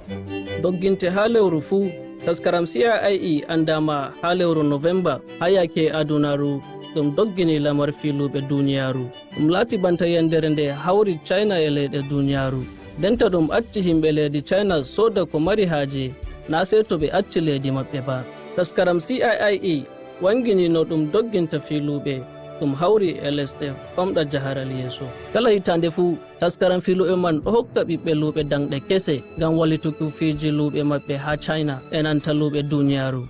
Dogginte haa lewru fuu, taskaram C I I E anndaama haa lewru November haa yaake adunaaru ɗum doggini lamar filuuɓe duniyaaru. Ɗum laati banta yandere nde hawri China e leyɗe duniyaaru. Ndenta ɗum acci yimɓe leydi China sooda ko mari haaje, naa sey to ɓe acci leydi maɓɓe ba. Taskaram C I I E wangini no ɗum dogginta filuuɓe, ɗum hawri e lesɗe famɗa jaharal yeeso. Kala hitaande fuu, taskaram filuuɓe man ɗo hokka ɓiɓɓe luuɓe daŋɗe kese ngam wallituki fiiji luuɓe maɓɓe haa China e nanta luuɓe duniyaaru.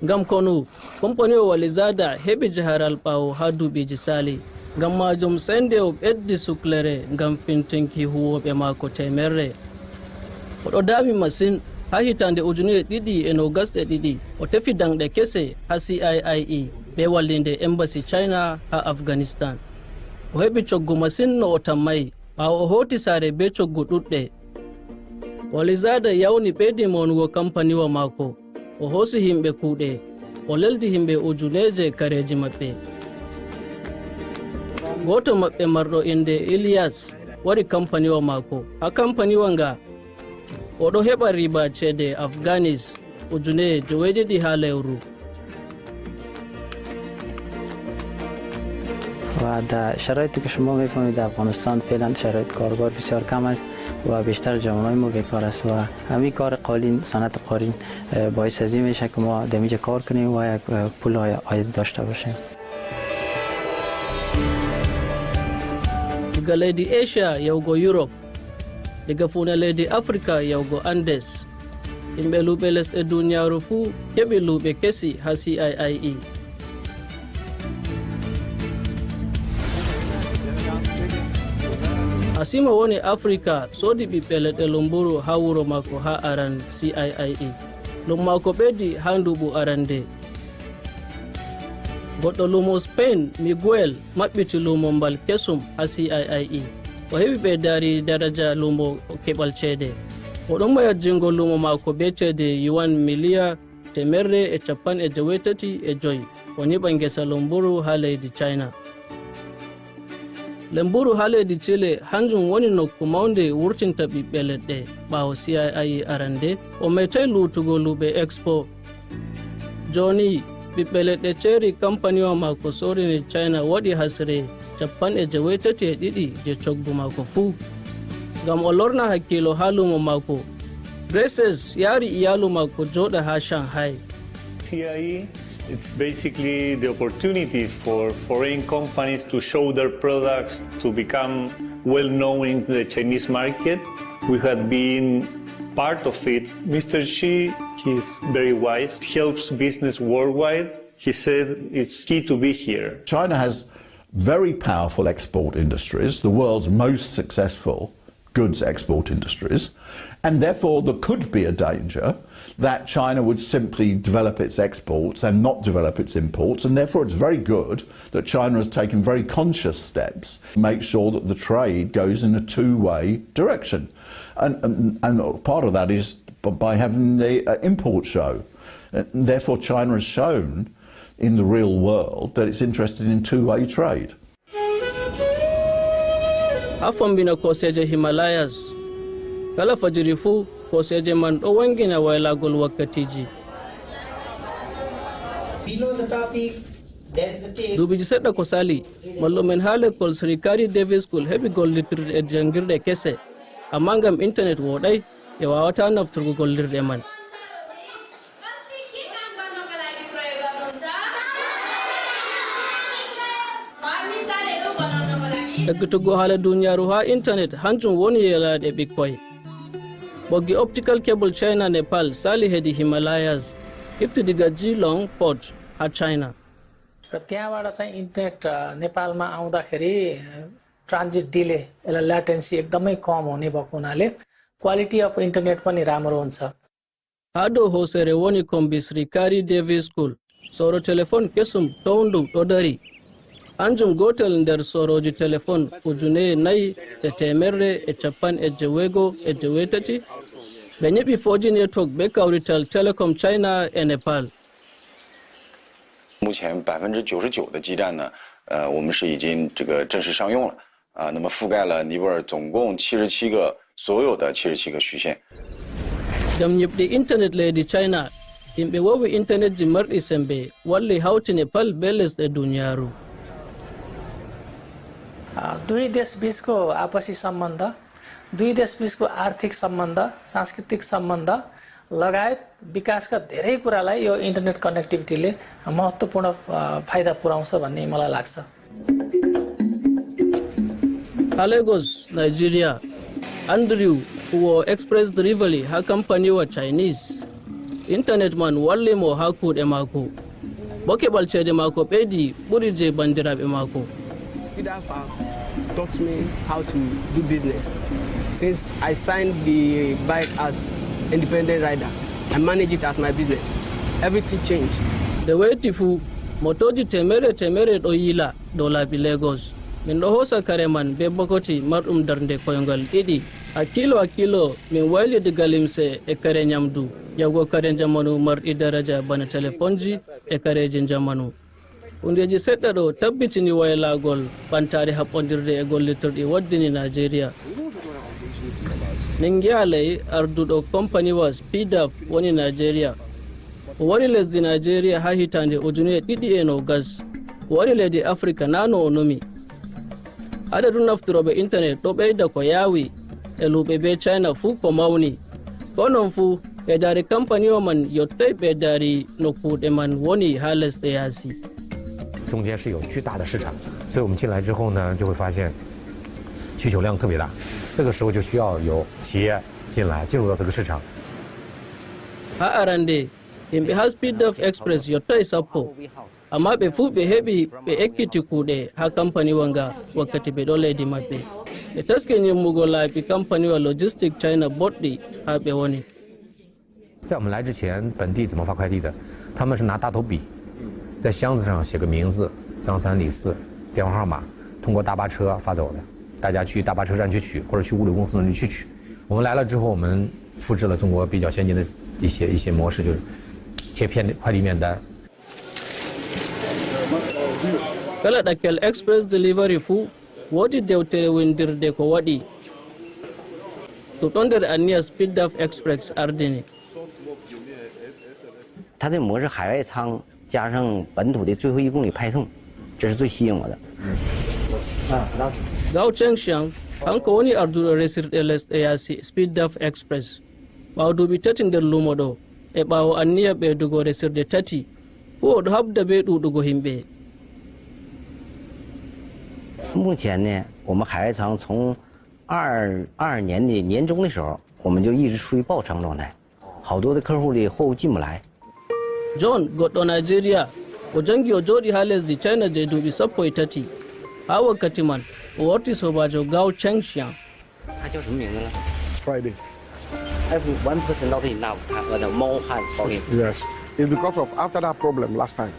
Ngam konu, kompaniwal Walizada heɓi jaharal ɓaawo haa duuɓiiji saali. Ngam maajum, sey nde o ɓeddi suklere ngam fintinki huuwooɓe maako teemerre. O ɗo daami masin. Haa hitaande ujunere ɗiɗi e noogas e ɗiɗi, o tefi daŋɗe kese haa C I I E, ɓe wallinde embassy China haa Afghanistan. O heɓi coggu masin no o tammay, ɓaawo o hooti saare bee coggu ɗuɗɗe. Walizada yawni ɓeydi mawnugo kampaniwa maako. O hoosi yimɓe kuuɗe, o leldi yimɓe ujuneeje kareeji maɓɓe. Gooto maɓɓe marɗo innde Ilyas waɗi kampaniwa maako. Haa kampaniwa nga, o ɗo heɓa riba ceede Afghanis ujune joweeɗiɗi haa lewru. و در شرایطی که شما می‌فهمید در افغانستان فعلا شرایط کاربار بسیار کم است و بیشتر جامعه ما بیکار است و همین کار قالین، صنعت قالین، اه، باعث از این می‌شه که ما در اینجا کار کنیم و یک، اه، پول عاید داشته باشیم. Diga leydi Asia yahugo Europe, diga fuuna leydi Afrika yahugo Andes, yimɓe luuɓe lesɗe duniyaaru fuu keɓi luuɓe kesi haa C I I E. Asima woni Afrika soodi ɓiɓɓe leɗɗe lumburu haa wuro maako haa aran C I I E. Lumo maako ɓeydi haa nduuɓu arande. Goɗɗo lumo Spain, Miguel, maɓɓiti lumo mbal kesum haa C I I E. O heɓi ɓeydaari daraja lumo keɓal ceede. O ɗon maya jinngo lumo maako bee ceede yuan miliya teemerre e cappanɗe joweetati e joy. O nyiɓa ngesa lumburu haa leydi China. Lumburu haa leydi Chile, hanjum woni nokku mawnde wurtinta ɓiɓɓe leɗɗe. Ɓaawo C I I E arande, o meetaay luutugo luuɓe Expo. Jooni, ɓiɓɓe leɗɗe cherry kampaniwa maako soorini China waɗi hasre cappanɗe joweetati e ɗiɗi je coggu maako fuu. Ngam o lorna hakkiilo haa lumo maako, Dresses yaari iyaalu maako jooɗa haa Shanghai. C I E, it's basically the opportunity for foreign companies to show their products, to become well known in the Chinese market. We have been part of it. Mister Xi, he's very wise, helps business worldwide. He said it's key to be here. China has very powerful export industries, the world's most successful goods export industries, and therefore there could be a danger that China would simply develop its exports and not develop its imports, and therefore it's very good that China has taken very conscious steps to make sure that the trade goes in a two-way direction. And, and, and part of that is b- by having the uh, import show. And therefore, China has shown in the real world that it's interested in two-way trade. Haa fombina kooseeje Himalayas, kala fajiri fuu, kooseeje man ɗo waŋgina waylaagol wakkatiiji. Duuɓiiji seɗɗa ko sali, mallu'en haa lekkol Srikari Devi School heɓi gollirde e janngirɗe kese, ammaa ngam intanet wooɗaay, ɓe waawataa naftorgo gollirɗe man. Ekkutugo haala duniyaaru haa intanet, hanjum woni yelaaɗe ɓikkoy. Ɓoggi optical cable China Nepal sali hedi Himalayas, ifti diga Geelong Port haa China. र त्यहाँबाट चाहिँ इन्टरनेट नेपालमा आउँदाखेरि transit delay, यसलाई ल्याटेन्सी एकदमै कम हुने भएको हुनाले क्वालिटी अफ इन्टरनेट पनि राम्रो हुन्छ। Haa dow hooseere woni kombi Srikari Devi School. Sooro telefon kesum towndu ɗo dari. Hanjum gootel nder soorooji telefon ujune nayi e teemerre e cappanɗe jeweego e joweetati. Ɓe nyiɓi four G network bee kawrital Telecom China e Nepal. 目前百分之九十九的基站呢，呃，我们是已经这个正式商用了。 啊，那么覆盖了尼泊尔总共七十七个所有的七十七个区县。 Ngam nyiɓdi intanet leydi China, yimɓe wowi intanetji marɗi sembe walli hawti Nepal bee lesɗe duniyaaru. दुई देशबीचको आपसी सम्बन्ध, दुई देशबीचको आर्थिक सम्बन्ध, सांस्कृतिक सम्बन्ध लगायत विकासका धेरै कुरालाई यो इन्टरनेट कनेक्टिभिटीले महत्त्वपूर्ण फाइदा पुर्याउँछ भन्ने मलाई लाग्छ। Haa Lagos, Nigeria, Andrew huwoowo Express Delivery haa kampaniwa Chinese. Intanet man walli mo haa kuuɗe maako. Bo keɓal ceede maako ɓeydi ɓuri jey banndiraaɓe maako. Students have taught me how to do business. Since I signed the bike as independent rider, I manage it as my business. Everything changed. Nde weeti fuu, motooji teemeɗɗe teemeɗɗe ɗo yiila dow laabi Lagos. Min ɗo hoosa kare man bee bokoti marɗum darnde koyngal ɗiɗi. Hakkiilo hakkiilo, min wayli diga limse e kare nyamdu, yahugo kare njamanu marɗi daraja bana telefonji e kareeji njamanu. Hundeeji seɗɗa ɗo tabbitini waylaagol ɓantaare haɓɓondirde e gollitorɗi waddini Najeriya. Min ngi'aali arduɗo kompaniwa Speedup woni Najeriya. O wari lesdi Najeriya haa hitaande ujunere ɗiɗi e noogas. O wari leydi Afrika naa no o numi. Adadu naftirooɓe intanet ɗo ɓeyda ko yaawi, e luuɓe bee China fuu ko mawni. Ko non fuu, ɓeydaari kampaniwa man yottaay ɓeydaari no kuuɗe man woni haa lesɗe yaasi. 中间是有巨大的市场，所以我们进来之后呢，就会发现需求量特别大，这个时候就需要有企业进来进入到这个市场。 Haa arande, yimɓe haa Speedup Express yottaay sappo. Ammaa ɓe fuu ɓe heɓi ɓe ekkiti kuuɗe haa kampaniwa nga wakkati ɓe ɗo leydi maɓɓe. Ɓe taski nyummugo laabi kampaniwa logistik China boɗɗi haa ɓe woni. 在我们来之前，本地怎么发快递的？他们是拿大头笔，在箱子上写个名字，张三李四，电话号码，通过大巴车发走的。大家去大巴车站去取，或者去物流公司那里去取。我们来了之后，我们复制了中国比较先进的一些一些模式，就是贴片快递面单。 Kala ɗakkel Express Delivery fuu woodi dewtere windirde ko waɗi. Ɗum ɗon nder anniya Speedup Express ardini. 它的模式海外仓加上本土的最后一公里派送，这是最吸引我的。 Gao Chengxiang, kanko woni arduɗo resirɗe lesɗe yaasi Speedup Express. Ɓaawo duuɓi tati nder luumo ɗo, e ɓaawo anniya ɓeydugo resirɗe tati, fuu o ɗo haɓda bee ɗuuɗugo yimɓe. 目前呢，我们海外仓从二二年的年中的时候，我们就一直处于爆仓状态，好多的客户的货物进不来。 John, goɗɗo Najeriya, o janngi o jooɗi haa lesdi China jey duuɓi sappo e tati. Haa wakkati man, o warti soobaajo Gao Chengxiang. 他叫什么名字呢？ Friday. If one person not enough, the more has for him. Yes. It's because of after that problem last time,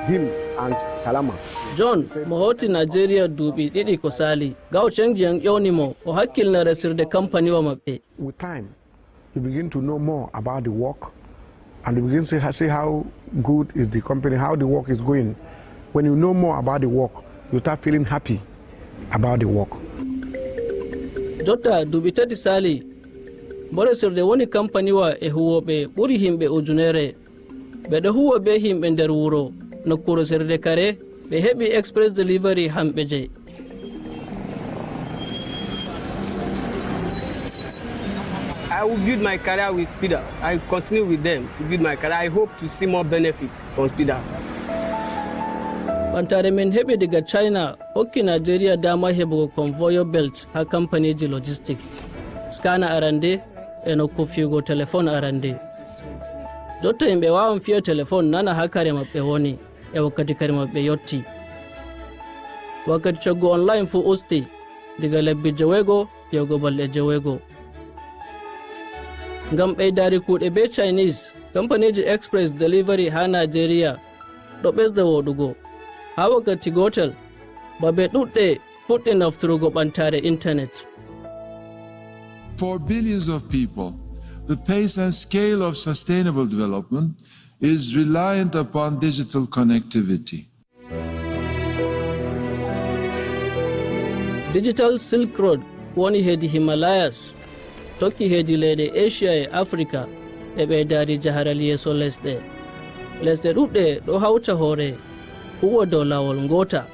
him and Kalama. John, mo hooti Najeriya duuɓi ɗiɗi ko saali, Gao Chengxiang ƴooni mo o hakkilna resirde kampaniwa maɓɓe. With time, you begin to know more about the work, and you begin to see how good is the company, how the work is going. When you know more about the work, you start feeling happy about the work. Jotta duuɓi tati saali, mo resirde woni kampaniwa e huwooɓe ɓuri yimɓe ujunere. Ɓe ɗo huwa bee yimɓe nder wuro, nokkuure resirde kare, ɓe heɓi Express Delivery hamɓe je. I will build my career with Speedup. I continue with them to build my career. I hope to see more benefits from Speedup. Ɓantaare min heɓi diga China hokki Najeriya dama heɓugo conveyor belt haa kampaniiji logistik. Scanner arande e nokku fiyugo telefon arande. Jotta yimɓe waawan fiya telefon nana haa kare maɓɓe woni e wakkati kare maɓɓe yotti. Wakkati coggu online fuu usti diga lebbi joweego yahugo balɗe joweego. Ngam ɓeydaari kuuɗe bee Chinese, kampaniiji Express Delivery haa Najeriya ɗo ɓesda wooɗugo. Haa wakkati gootel, babe ɗuɗɗe fuɗɗi nafturugo ɓantaare intanet. For billions of people, the pace and scale of sustainable development is reliant upon digital connectivity. Digital Silk Road woni hedi Himalayas, tokki hedi leyɗe Asia e Afrika e ɓeydaari jaharal yeeso lesɗe. Lesɗe ɗuɗɗe ɗo hawta hoore, huwa dow laawol ngoota.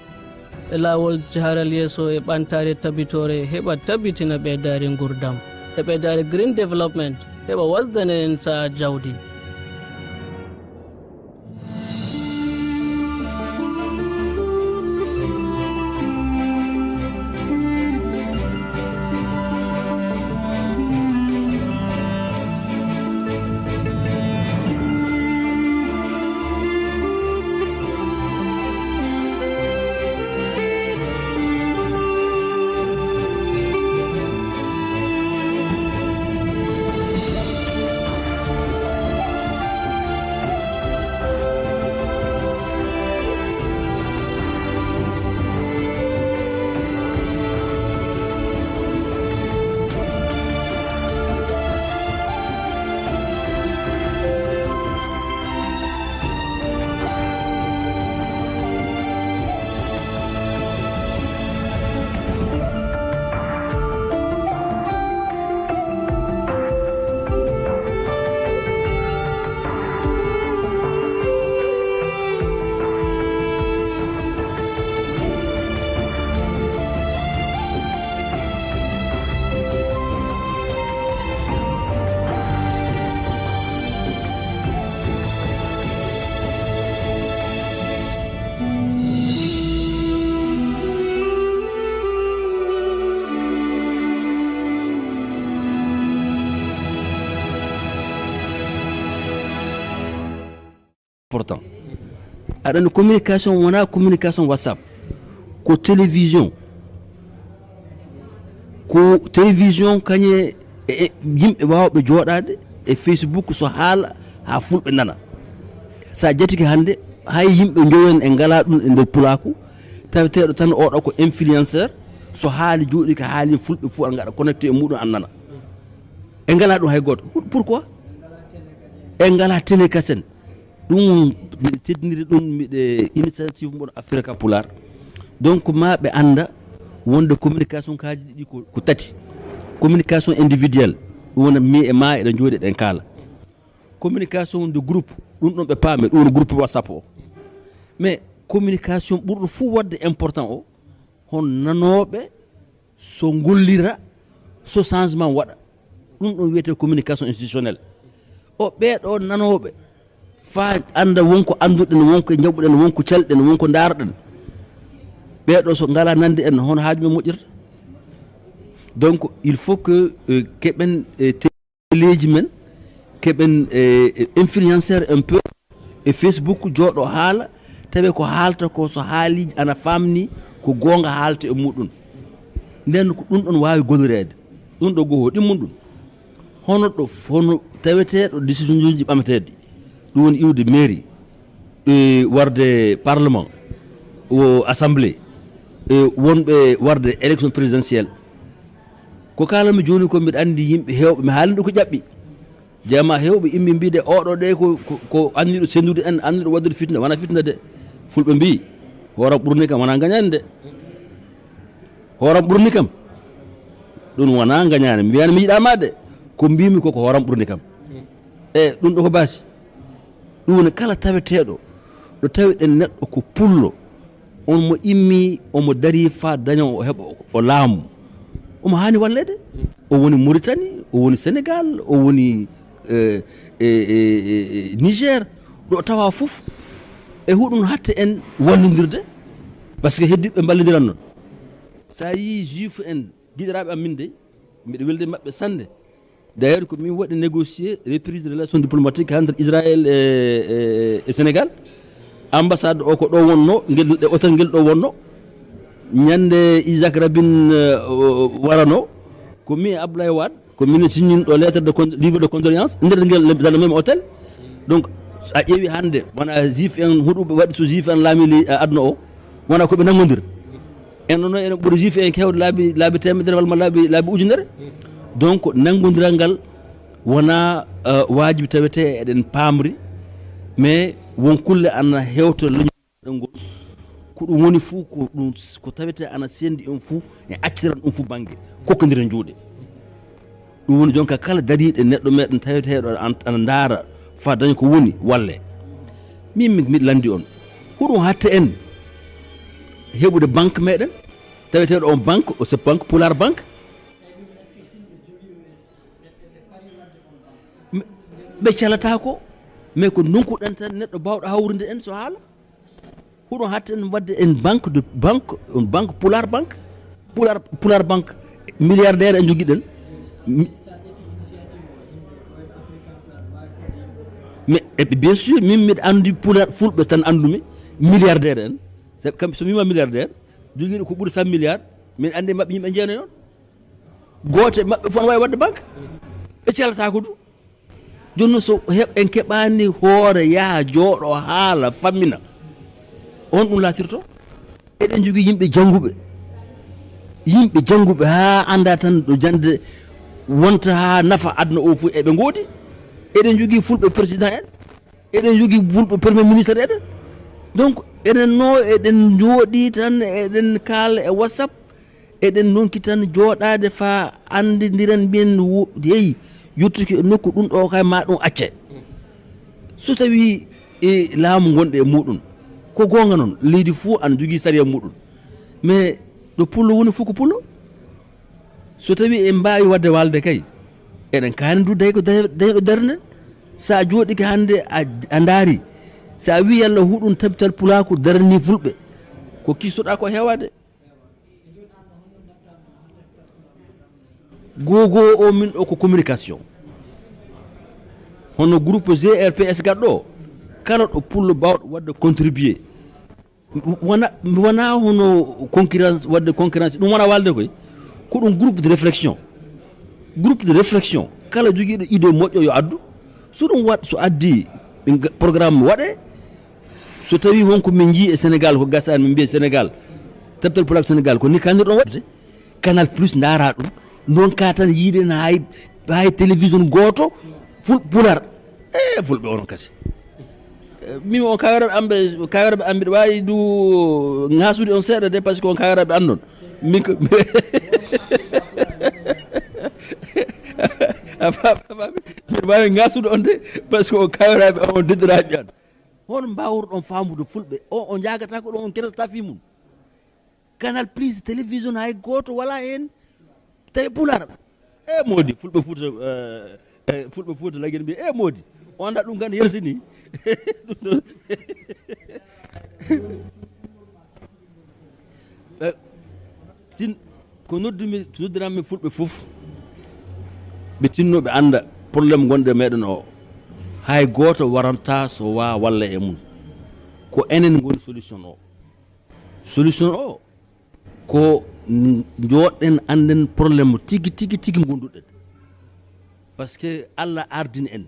E laawol jaharal yeeso e ɓantaare tabitoore heɓa tabitina ɓeydaari ngurdam. E ɓeydaari Green Development heɓa wasdana en sa'a jawdi. Important. Aɗa anndi communication wonaa communication WhatsApp, ko télévision. Ko télévision kañe e, e yimɓe waawɓe jooɗaade e Facebook, so haala haa fulɓe nana. So a jatike hannde, hay yimɓe njoyon e ngalaa ɗum e nder pulaaku, taweteeɗo tan oɗo ko influenceur, so haali jooɗi ko haali fulɓe fof, a ngaɗa connecté e muɗum, an nana. E ngalaa ɗum hay gooto. Pour-, pourquoi? E ngalaa télé kasen. Ɗum miɗo teddiniri ɗum, miɗe initiative mon Africa Pulaar. Donc, ma ɓe annda wonde communication kaaji ɗiɗi ko, ko tati. Communication individuelle, ɗum wona mi e ma eɗen jooɗi eɗen kaala. Communication de groupe, ɗum ɗon ɓe paame, ɗum woni groupe WhatsApp o. Mais communication ɓurɗo fof waɗde important o, hon nanooɓe so ngollira, so changement waɗa. Ɗum ɗon wiyetee communication institutionnelle. O ɓeeɗo nanooɓe, faa annda wonko annduɗen, wonko njaɓuɗen, wonko calɗen, wonko ndaarɗen. Ɓeeɗo so ngalaa nande en, hono haaju men moƴƴirta? Donc, il faut que, euh, keɓen, euh, leeji men, keɓen e, e influenceur un peu e Facebook, jooɗo haala, tawi ko haalta ko, so haalii ana faamni ko goonga haalta e muɗum. Nden ko ɗum ɗon waawi golloreede. Ɗum ɗo goo ɗimmun ɗum. Hono ɗo, hono taweteeɗo décision uji ɓamateeɗi. Ɗum woni iwde mairie, e warde parlement, o assemblée, e wonɓe warde élection présidentielle. Ko kaalanmi jooni ko, mbiɗa anndi yimɓe heewɓe, mi haalino ko ƴaɓɓi. Jeema heewɓe immi mbiide, "Oɗo de ko, ko, ko anniɗo sendude en, anniɗo waɗude fitna, wona fitna de." Fulɓe mbii, "Hooram ɓurni kam, wona ngañaani de. Hooram ɓurni kam." Ɗum wona ngañaani. Mi wiyani mi yiɗaa ma de. Ko mbiimi ko, ko hooram ɓurni kam. E ɗum ɗo ko baasi. Ɗum woni kala taweteeɗo ɗo tawiɗen neɗɗo ko pullo, on mo immi, omo darii faa daña o heɓa o laamu. Omo haani walleede. O woni Mauritanie, o woni Sénégal, o woni, eh, eh, eh, eh, Niger, ɗo tawa fof. E huɗum hatte en wallondirde, parce que heddiɓe mballondiran noon. So a yii juif en, giɗiraaɓe am min dey, mbiɗa weldi maɓɓe sanne. D'ailleurs, ko min waɗi négocier reprise de relation diplomatique entre Israël et, et, et Sénégal. Ambassade o ko ɗo wonno, ngel, e hôtel ngel ɗo wonno. Ñande Isaac Rabin, euh, warano, ko mi e Abdoulaye Wade, ko min signini ɗo lettre de con-, livre de condoléance, nder ngel, dans le même hôtel. Donc, so a ƴeewi hannde, wona juif en huɗuɓe waɗi so juif en laami li-, aduna o, wona ko ɓe nanngondir. En noon, enen ɓuri juif en kewde laabi, laabi teemedere walla ma laabi, laabi ujunere. Donc, nanngondiral ngal wona, euh, waajibi tawetee eɗen paamri, mais won kulle ana hewta leñol ngol. Ko ɗum woni fuu ko ɗum, ko tawetee ana sendi en fuu, e acciran ɗum fuu bannge, kokkondiren juuɗe. Ɗum woni jonka kala dariiɗo neɗɗo meɗen taweteeɗo an-, ana ndaara faa daña ko woni walle. Min mi, miɗo lanndi on. Huɗum hatte en heɓude banque meɗen, taweteeɗo on banque, o se banque, Pulaar banque. Me-, ɓe calata ko, mais ko ndonkuɗen tan neɗɗo baawɗo hawrude en so haala. Huɗum hatte en waɗde en banque de, banque, banque Pulaar banque, Pulaar, Pulaar banque, milliardaire en jogiɗen. Mi-, mais, et bien sûr, min miɗa anndi Pulaar, Fulɓe tan anndumi, milliardaire en. Sabu kamɓe so mi wima milliardaire, jogiiɗo ko ɓuri cent milliards, min anndi maɓɓe yimɓe jeenoy noon. Gooto e maɓɓe fof ne waawi waɗde banque. Ɓe calata ko du. Jooni noon, so heɓ-, en keɓaani hoore, yaha jooɗo, haala, fammina, on ɗum laatirto? Eɗen njogii yimɓe jannguɓe, yimɓe jannguɓe haa annda tan ɗo jannde wonta haa nafa aduna o fof, eɓe ngoodi. Eɗen njogii Fulɓe président en, eɗen njogii Fulɓe premier ministre en. Donc, enen no eɗen njooɗii tan, eɗen kaala e WhatsApp, eɗen ndonki tan jooɗaade faa anndindiren mbiyen wo-, yeyi, yettuki e nokku ɗum ɗo kay ma ɗum acce. So tawii e laamu ngonɗo e muɗum, ko goonga noon, leydi fof ana jogii sariya muɗum. Mais ɗo pullo woni fof ko pullo. So tawii en mbaawi waɗde walde kay, eɗen kaani du day ko day-, dayɗo darnde. So a jooɗike hannde a, a ndaari, so a wii yalla huɗum tabital pulaaku daranii Fulɓe, ko kiistoɗaa ko heewaade. Gogo o min ɗo ko communication. Hono groupe G R P S gaɗɗo o, Kala ɗo pullo baawɗo waɗde contribuer. Wona, wona hono concurrence, waɗde concurrence, ɗum wona walde koy. Ko ɗum groupe de réflexion. Groupe de réflexion. Kala jogiiɗo idée moƴƴo yo addu. So ɗum waɗ, so addi, ɓe nga-, programme waɗe. So tawi wonko min njii e Sénégal ko gasani, min mbiya Sénégal, Teftal Pulaaku Sénégal, ko ni kanndirɗon waɗde. Canal Plus ndaara ɗum, ndonka tan yiide na hay, hay télévision gooto ful-, pular. E fulɓe onon kasi. E, min on kawiraɓe amɓe, kawiraɓe amɓe, mbiɗa waawi du ŋaasude on seeɗa de, par ce que on kawiraɓe anndon. Min ko, mbiɗa waawi ŋaasude on de, par ce que on kawiraɓe, on diddiraaɓe an. Hono mbaawruɗon faamude fulɓe? O, o jaagata ko ɗon, on kerasta fii mum. Canal Plus télévision hay gooto wala heen tawi pular. E moodi, fulɓe Fuuta, eh, eh, fulɓe Fuuta Lagine mbiya, e moodi. O annda ɗum kan yersini. Ɗum ɗo. Eh, sin, ko noddumi, noddiranmi fulɓe fof, ɓe tinno ɓe annda problème gonɗo e meɗen o. Hay gooto waranta so wa walla e mum. Ko enen ngoni solution o. Solution o, ko n-, njooɗɗen, annden problème tigi, tigi, tigi ngonduɗen. Par ce que Allah ardini en.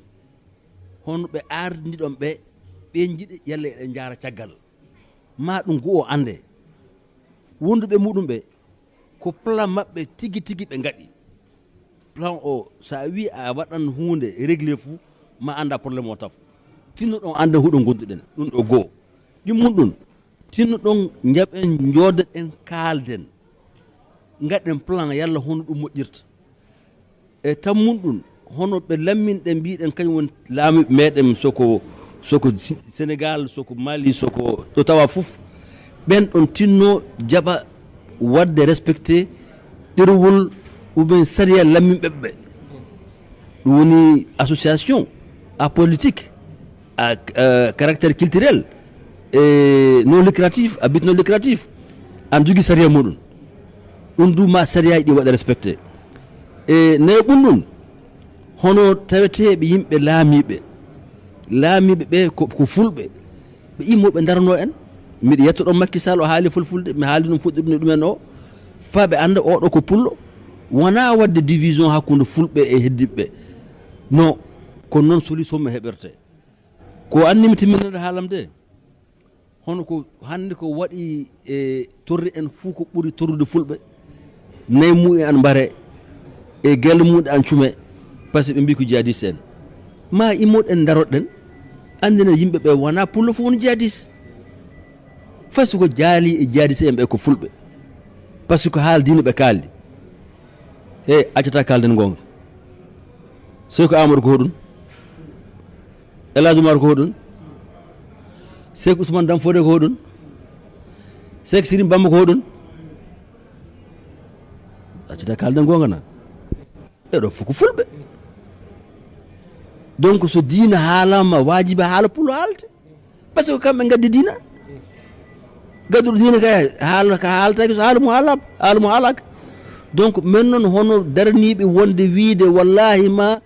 Hono ɓe ardiɗon ɓe, ɓe njiɗi yalla eɗen njaara caggal. Ma ɗum goo o annde. Wonduɓe muɗum ɓe, ko plan maɓɓe tigi, tigi ɓe ngaɗi. Plan o, so a wi a waɗan huunde réglé fuu, ma annda problème o taf. Tinno ɗon annda huɗo ngonduɗen, ɗum ɗo goo. Ɗimmun ɗum, tinno ɗon njaɓen, njooɗoɗen, kaalden. Ngaɗen plan yalla hono ɗum moƴƴirta. E tammun ɗum, hono ɓe lamminɗen, mbiɗen kañum woni laamiiɓe meɗen, soko, soko Si-, Sénégal, soko Mali, soko ɗo tawa fof. Ɓen ɗon tinno jaɓa waɗde respecté ɗerewol ou bien sariya lamminɓe ɓe. Ɗum woni association apolitique, à, euh, caractère culturel et non lucratif, à but non lucratif. An jogi sariya muɗum. Ɗum du ma sariya ɗi waɗa respecté. E nayo ɓum ɗum, hono taweteeɓe yimɓe laamiiɓe. Laamiiɓe ɓe ko, ko fulɓe. Ɓe immo ɓe ndarano en. Miɗo yetto ɗon Macky Sall, o haali fulfulde, mi haali ɗum fuɗɗirde ɗumen o. Faa ɓe annda oɗo ko pullo. Wonaa waɗde division hakkunde fulɓe e heddiɓe. Non, ko noon solution mo heɓirte. Ko anni mi timminande haalam de. Hono ko hannde ko waɗi e torri en fuu ko ɓuri torrude fulɓe. Nayi mu e an mbare e gelle muɗe an cume. Par ce que ɓe mbi ko jihadiste en. Ma immoɗen daroɗen. Anndina yimɓe ɓe wona pullo fof woni jihadiste. Fay so ko jaali e jihadiste en ɓe ko fulɓe. Par ce que haala diine ɓe kaaldi. He accata kaalden goonga. Sey ko Amadou ko hoɗum? El Hadj Oumar ko hoɗum? Sey ko Ousmane Dam Fodé ko hoɗum? Sey ko Sirim Bamba ko hoɗum? Accata kaalden goonga na. Ɓeɗo fof ko fulɓe. Donc so diina haalama wajibi haala pullo haalte. Par ce que kamɓe gaddi diina. Gadduɗo diina kay haala ka haaltaki so haala mum haala, haala mum haalaka. Donc men noon hono daraniiɓe wonde wiide wallahi ma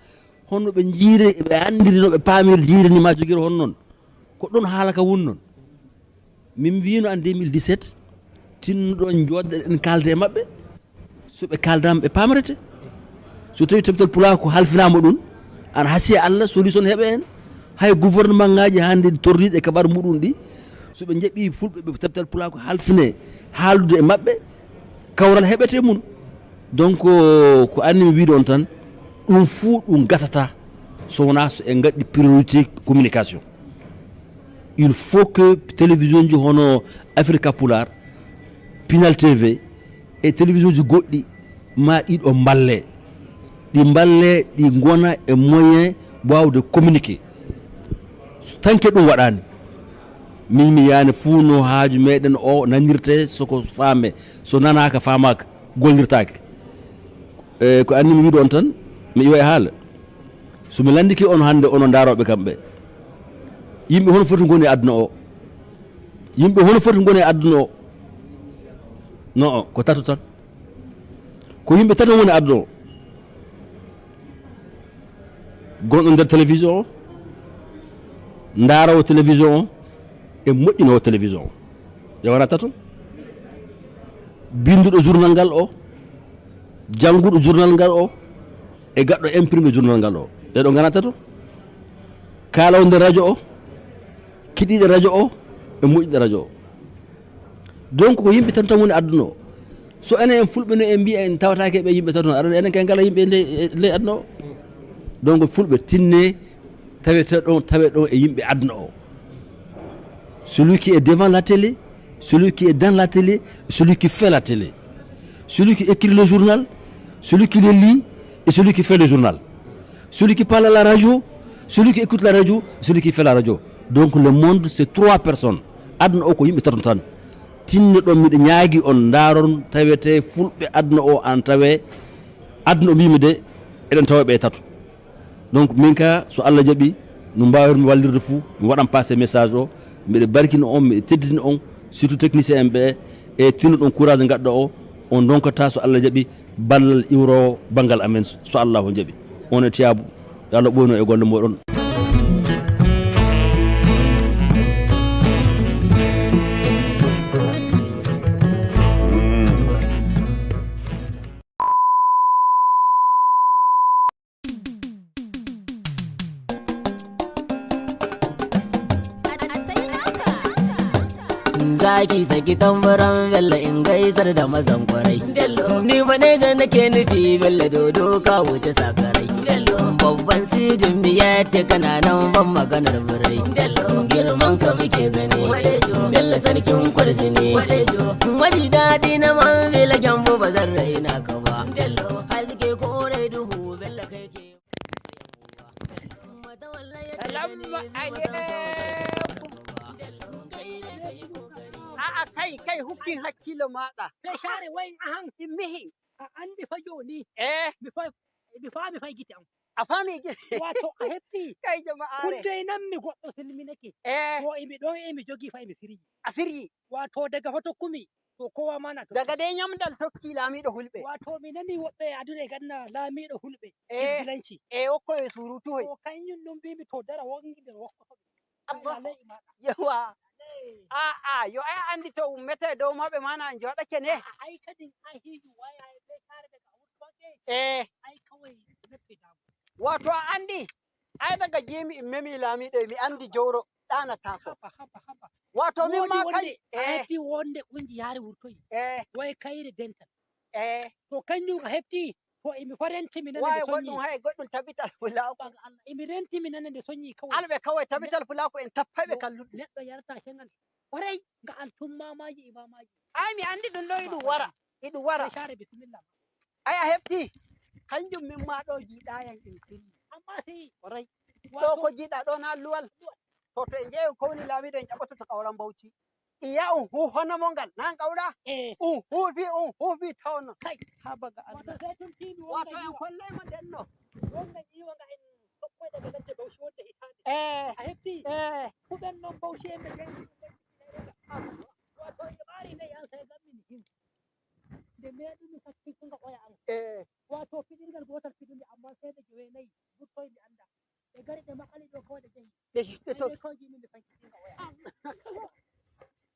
hono ɓe jiire, ɓe anndiri no ɓe paamiri jiire ni ma jogiro hono noon. Ko ɗon haala ka woni noon. Min mbiyino en deux mille dix-sept, tinnoɗon jooɗoɗen kaalde e maɓɓe. So ɓe kaaldaama ɓe paamrete. So tawi Teftal Pulaaku halfinaama ɗum, ana hasi e Allah, solution heɓa heen. Hay gouvernement ngaji hannde torriiɗi e kabar muɗum ɗi, so ɓe njaɓi fulɓe ɓe Teftal Pulaaku halfine haaldude e maɓɓe, kawral heɓete mum. Donc, ko anni mi wiide on tan, ɗum fuu ɗum gasata so wonaa so en ngaɗi priorité communication. Il faut que télévision ji hono Africa Pulaar, Pinal T V e télévision ji goɗɗi ma ɗiɗo mballe. Ɗi mballe, ɗi ngona e moyen waawde communiquer. Tanke ɗum waɗaani. Min mi yaani fuu no haaju meɗen o nanirte, soko faame, so nanaaka, faamaaka, gollirtaake. E, ko anni mi wiide on tan, mi iwa e haala. So mi lanndike on hannde, onon ndaarooɓe kamɓe. Yimɓe hono foti ngoni e aduna o? Yimɓe hono foti ngoni e aduna o? Non, ko tato tan. Ko yimɓe tato ngoni e aduna o. Gonɗo nder télévision o, Ndaarowo télévision o e moƴƴinoowo télévision o, ɓe nganata toon. Binnduɗo journal ngal o, jannguɗo journal ngal o, e gaɗɗo imprimé journal ngal o, ɓeɗo nganata toon. Kaalawo nder radio o, kiɗiiɗo radio o, e moƴƴiɗo radio o. Donc ko yimɓe tan tan woni aduna o. So enen en fulɓe no en mbiya en tawataake ɓe yimɓe tan, aɗa enen kay ngala yimɓe e ley, e ley aduna o. Donc fulɓe tinne, tawe to ɗon, tawe ɗon e yimɓe aduna o. Celui qui est devant la télé, celui qui est dans la télé, celui qui fait la télé. Celui qui écrit le journal, celui qui le lit et celui qui fait le journal. Celui qui parle à la radio, celui qui écoute la radio, celui qui fait la radio. Donc le monde, c'est trois personnes. Aduna o ko yimɓe tato tan. Tinno ɗon miɗo ñaagi on ndaaron tawete fulɓe aduna o an tawe aduna o mbimi de eɗen tawa ɓe tato. Donc min ka so Allah jaɓi no mbawirmi wallirde fou mi waɗan passé message o, mbiɗa barkina on, mbiɗa teddina on, surtout technicien en ɓe, e tinno ɗon courage gaɗɗo o, on donkata so Allah jaɓi ballal iwrowo banngal amen, so Allahu jaɓi. On e tiyaabu, yo Allah ɓooyno e golle mooɗon. Zaki saki tamburan bello in gaisar da mazan kwarai. Ni maneja nake nufi bello dodo ka wuce sakarai. Babban sijin biya te kana nan ban maganar birai. Girman ka muke gani bello sarkin kwarjini. Mafi daɗi na man bello gyambo ba zan raina ka ba. Haske kore duhu bello kai ke. Salamu alaikum. A'a kai kai hukkin hakkilo maɗa. Feshare wayin ahan. Immihi. A andi fa joni. Eh. Mi fa mi fa mi fa gite am. A fami gite. Wato a hetti. Kai jama'a. Kudde nan mi goddo silminake. Eh. Ko imi don imi jogi fa imi sirji. A sirji. Wato daga fa tokkumi. To kowa mana to. Daga dai nyamdal tokki lamiɗo hulɓe. Wato mi nani woɓɓe aduna e ganna lamiɗo hulɓe. Eh. Lanci. E okko e surutu hoy. To kanyun ɗum mbimi to dara wongi nder wokko. Abba. Yawa. A'a yo ai andi to ummete dow maɓɓe mana an joɗake ne. Ai kadin ai hiju waya e be kare daga wurtoke. Eh. Ai kawai mette damu. Wato a andi. Ai daga jimi immemi lamiɗo mi andi jowro ɗanatako. Wato min ma kai. Eh. Ati wonde kunji yari wurtoyi. Eh. Way kayre dental. Eh. To kanjum a hefti to imi fa renti mi nana nde soñi. Wawi goɗɗum hay goɗɗum tabital fulaku. Baga Allah imi renti mi nana nde soñi kawai. Alɓe kawai tabital fulaku en tappayɓe kalluɗum. Neɗɗo yarta shengal. Warai. Nga al tummamaji imamaji. Ai mi andi ɗum ɗo iɗum wara. Iɗum wara. Share bismillah. Ai a hefti. Kanjum min ma ɗo jiɗa yan ɗum firi. Amma si. Warai. Ɗo ko jiɗa ɗo na alluwal. To to e jeeyo kowni lamiɗo en ƴaɓɓoto to kawran bauchi. Iya un hu hono mo ngal nan kawɗa. Eh. Un huufi un huufi tawno. Kai. Ha baga Allah. Wato sai tun timi wato en kollay mo denno. Wonga jiwa nga en tokkoy daga ladde bauchi wonde hitande. Eh. A hefti. Eh. Kuɓen non bauchi en ɓe jeeyi. Wato e ɓaari nayi an sai gammini hin. Nde meeɗumi sakkittugo oya am. E. Waato fiɗirgal gootal fiɗumi ammaa seede joweenayi burtoy mi annda. Ɓe ngari ɓe maɓɓani ɗo kawai ɓe njahi. Ɓe ɓe to. Kawai jimi mi sakkittinga oya.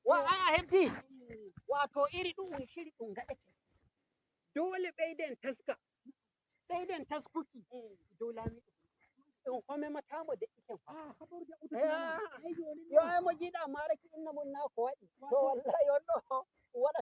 Wa a a hefti. Waato iri ɗum on shiri ɗum ngaɗete. Dole ɓeyden taska. Ɓeyden taskuki dow laamiiɗo. Ɗum homemataamo deƴƴiten fa. Yo ay mo jiiɗa maaraki inna mum naa ko waɗi. To wallahi on ɗo waɗa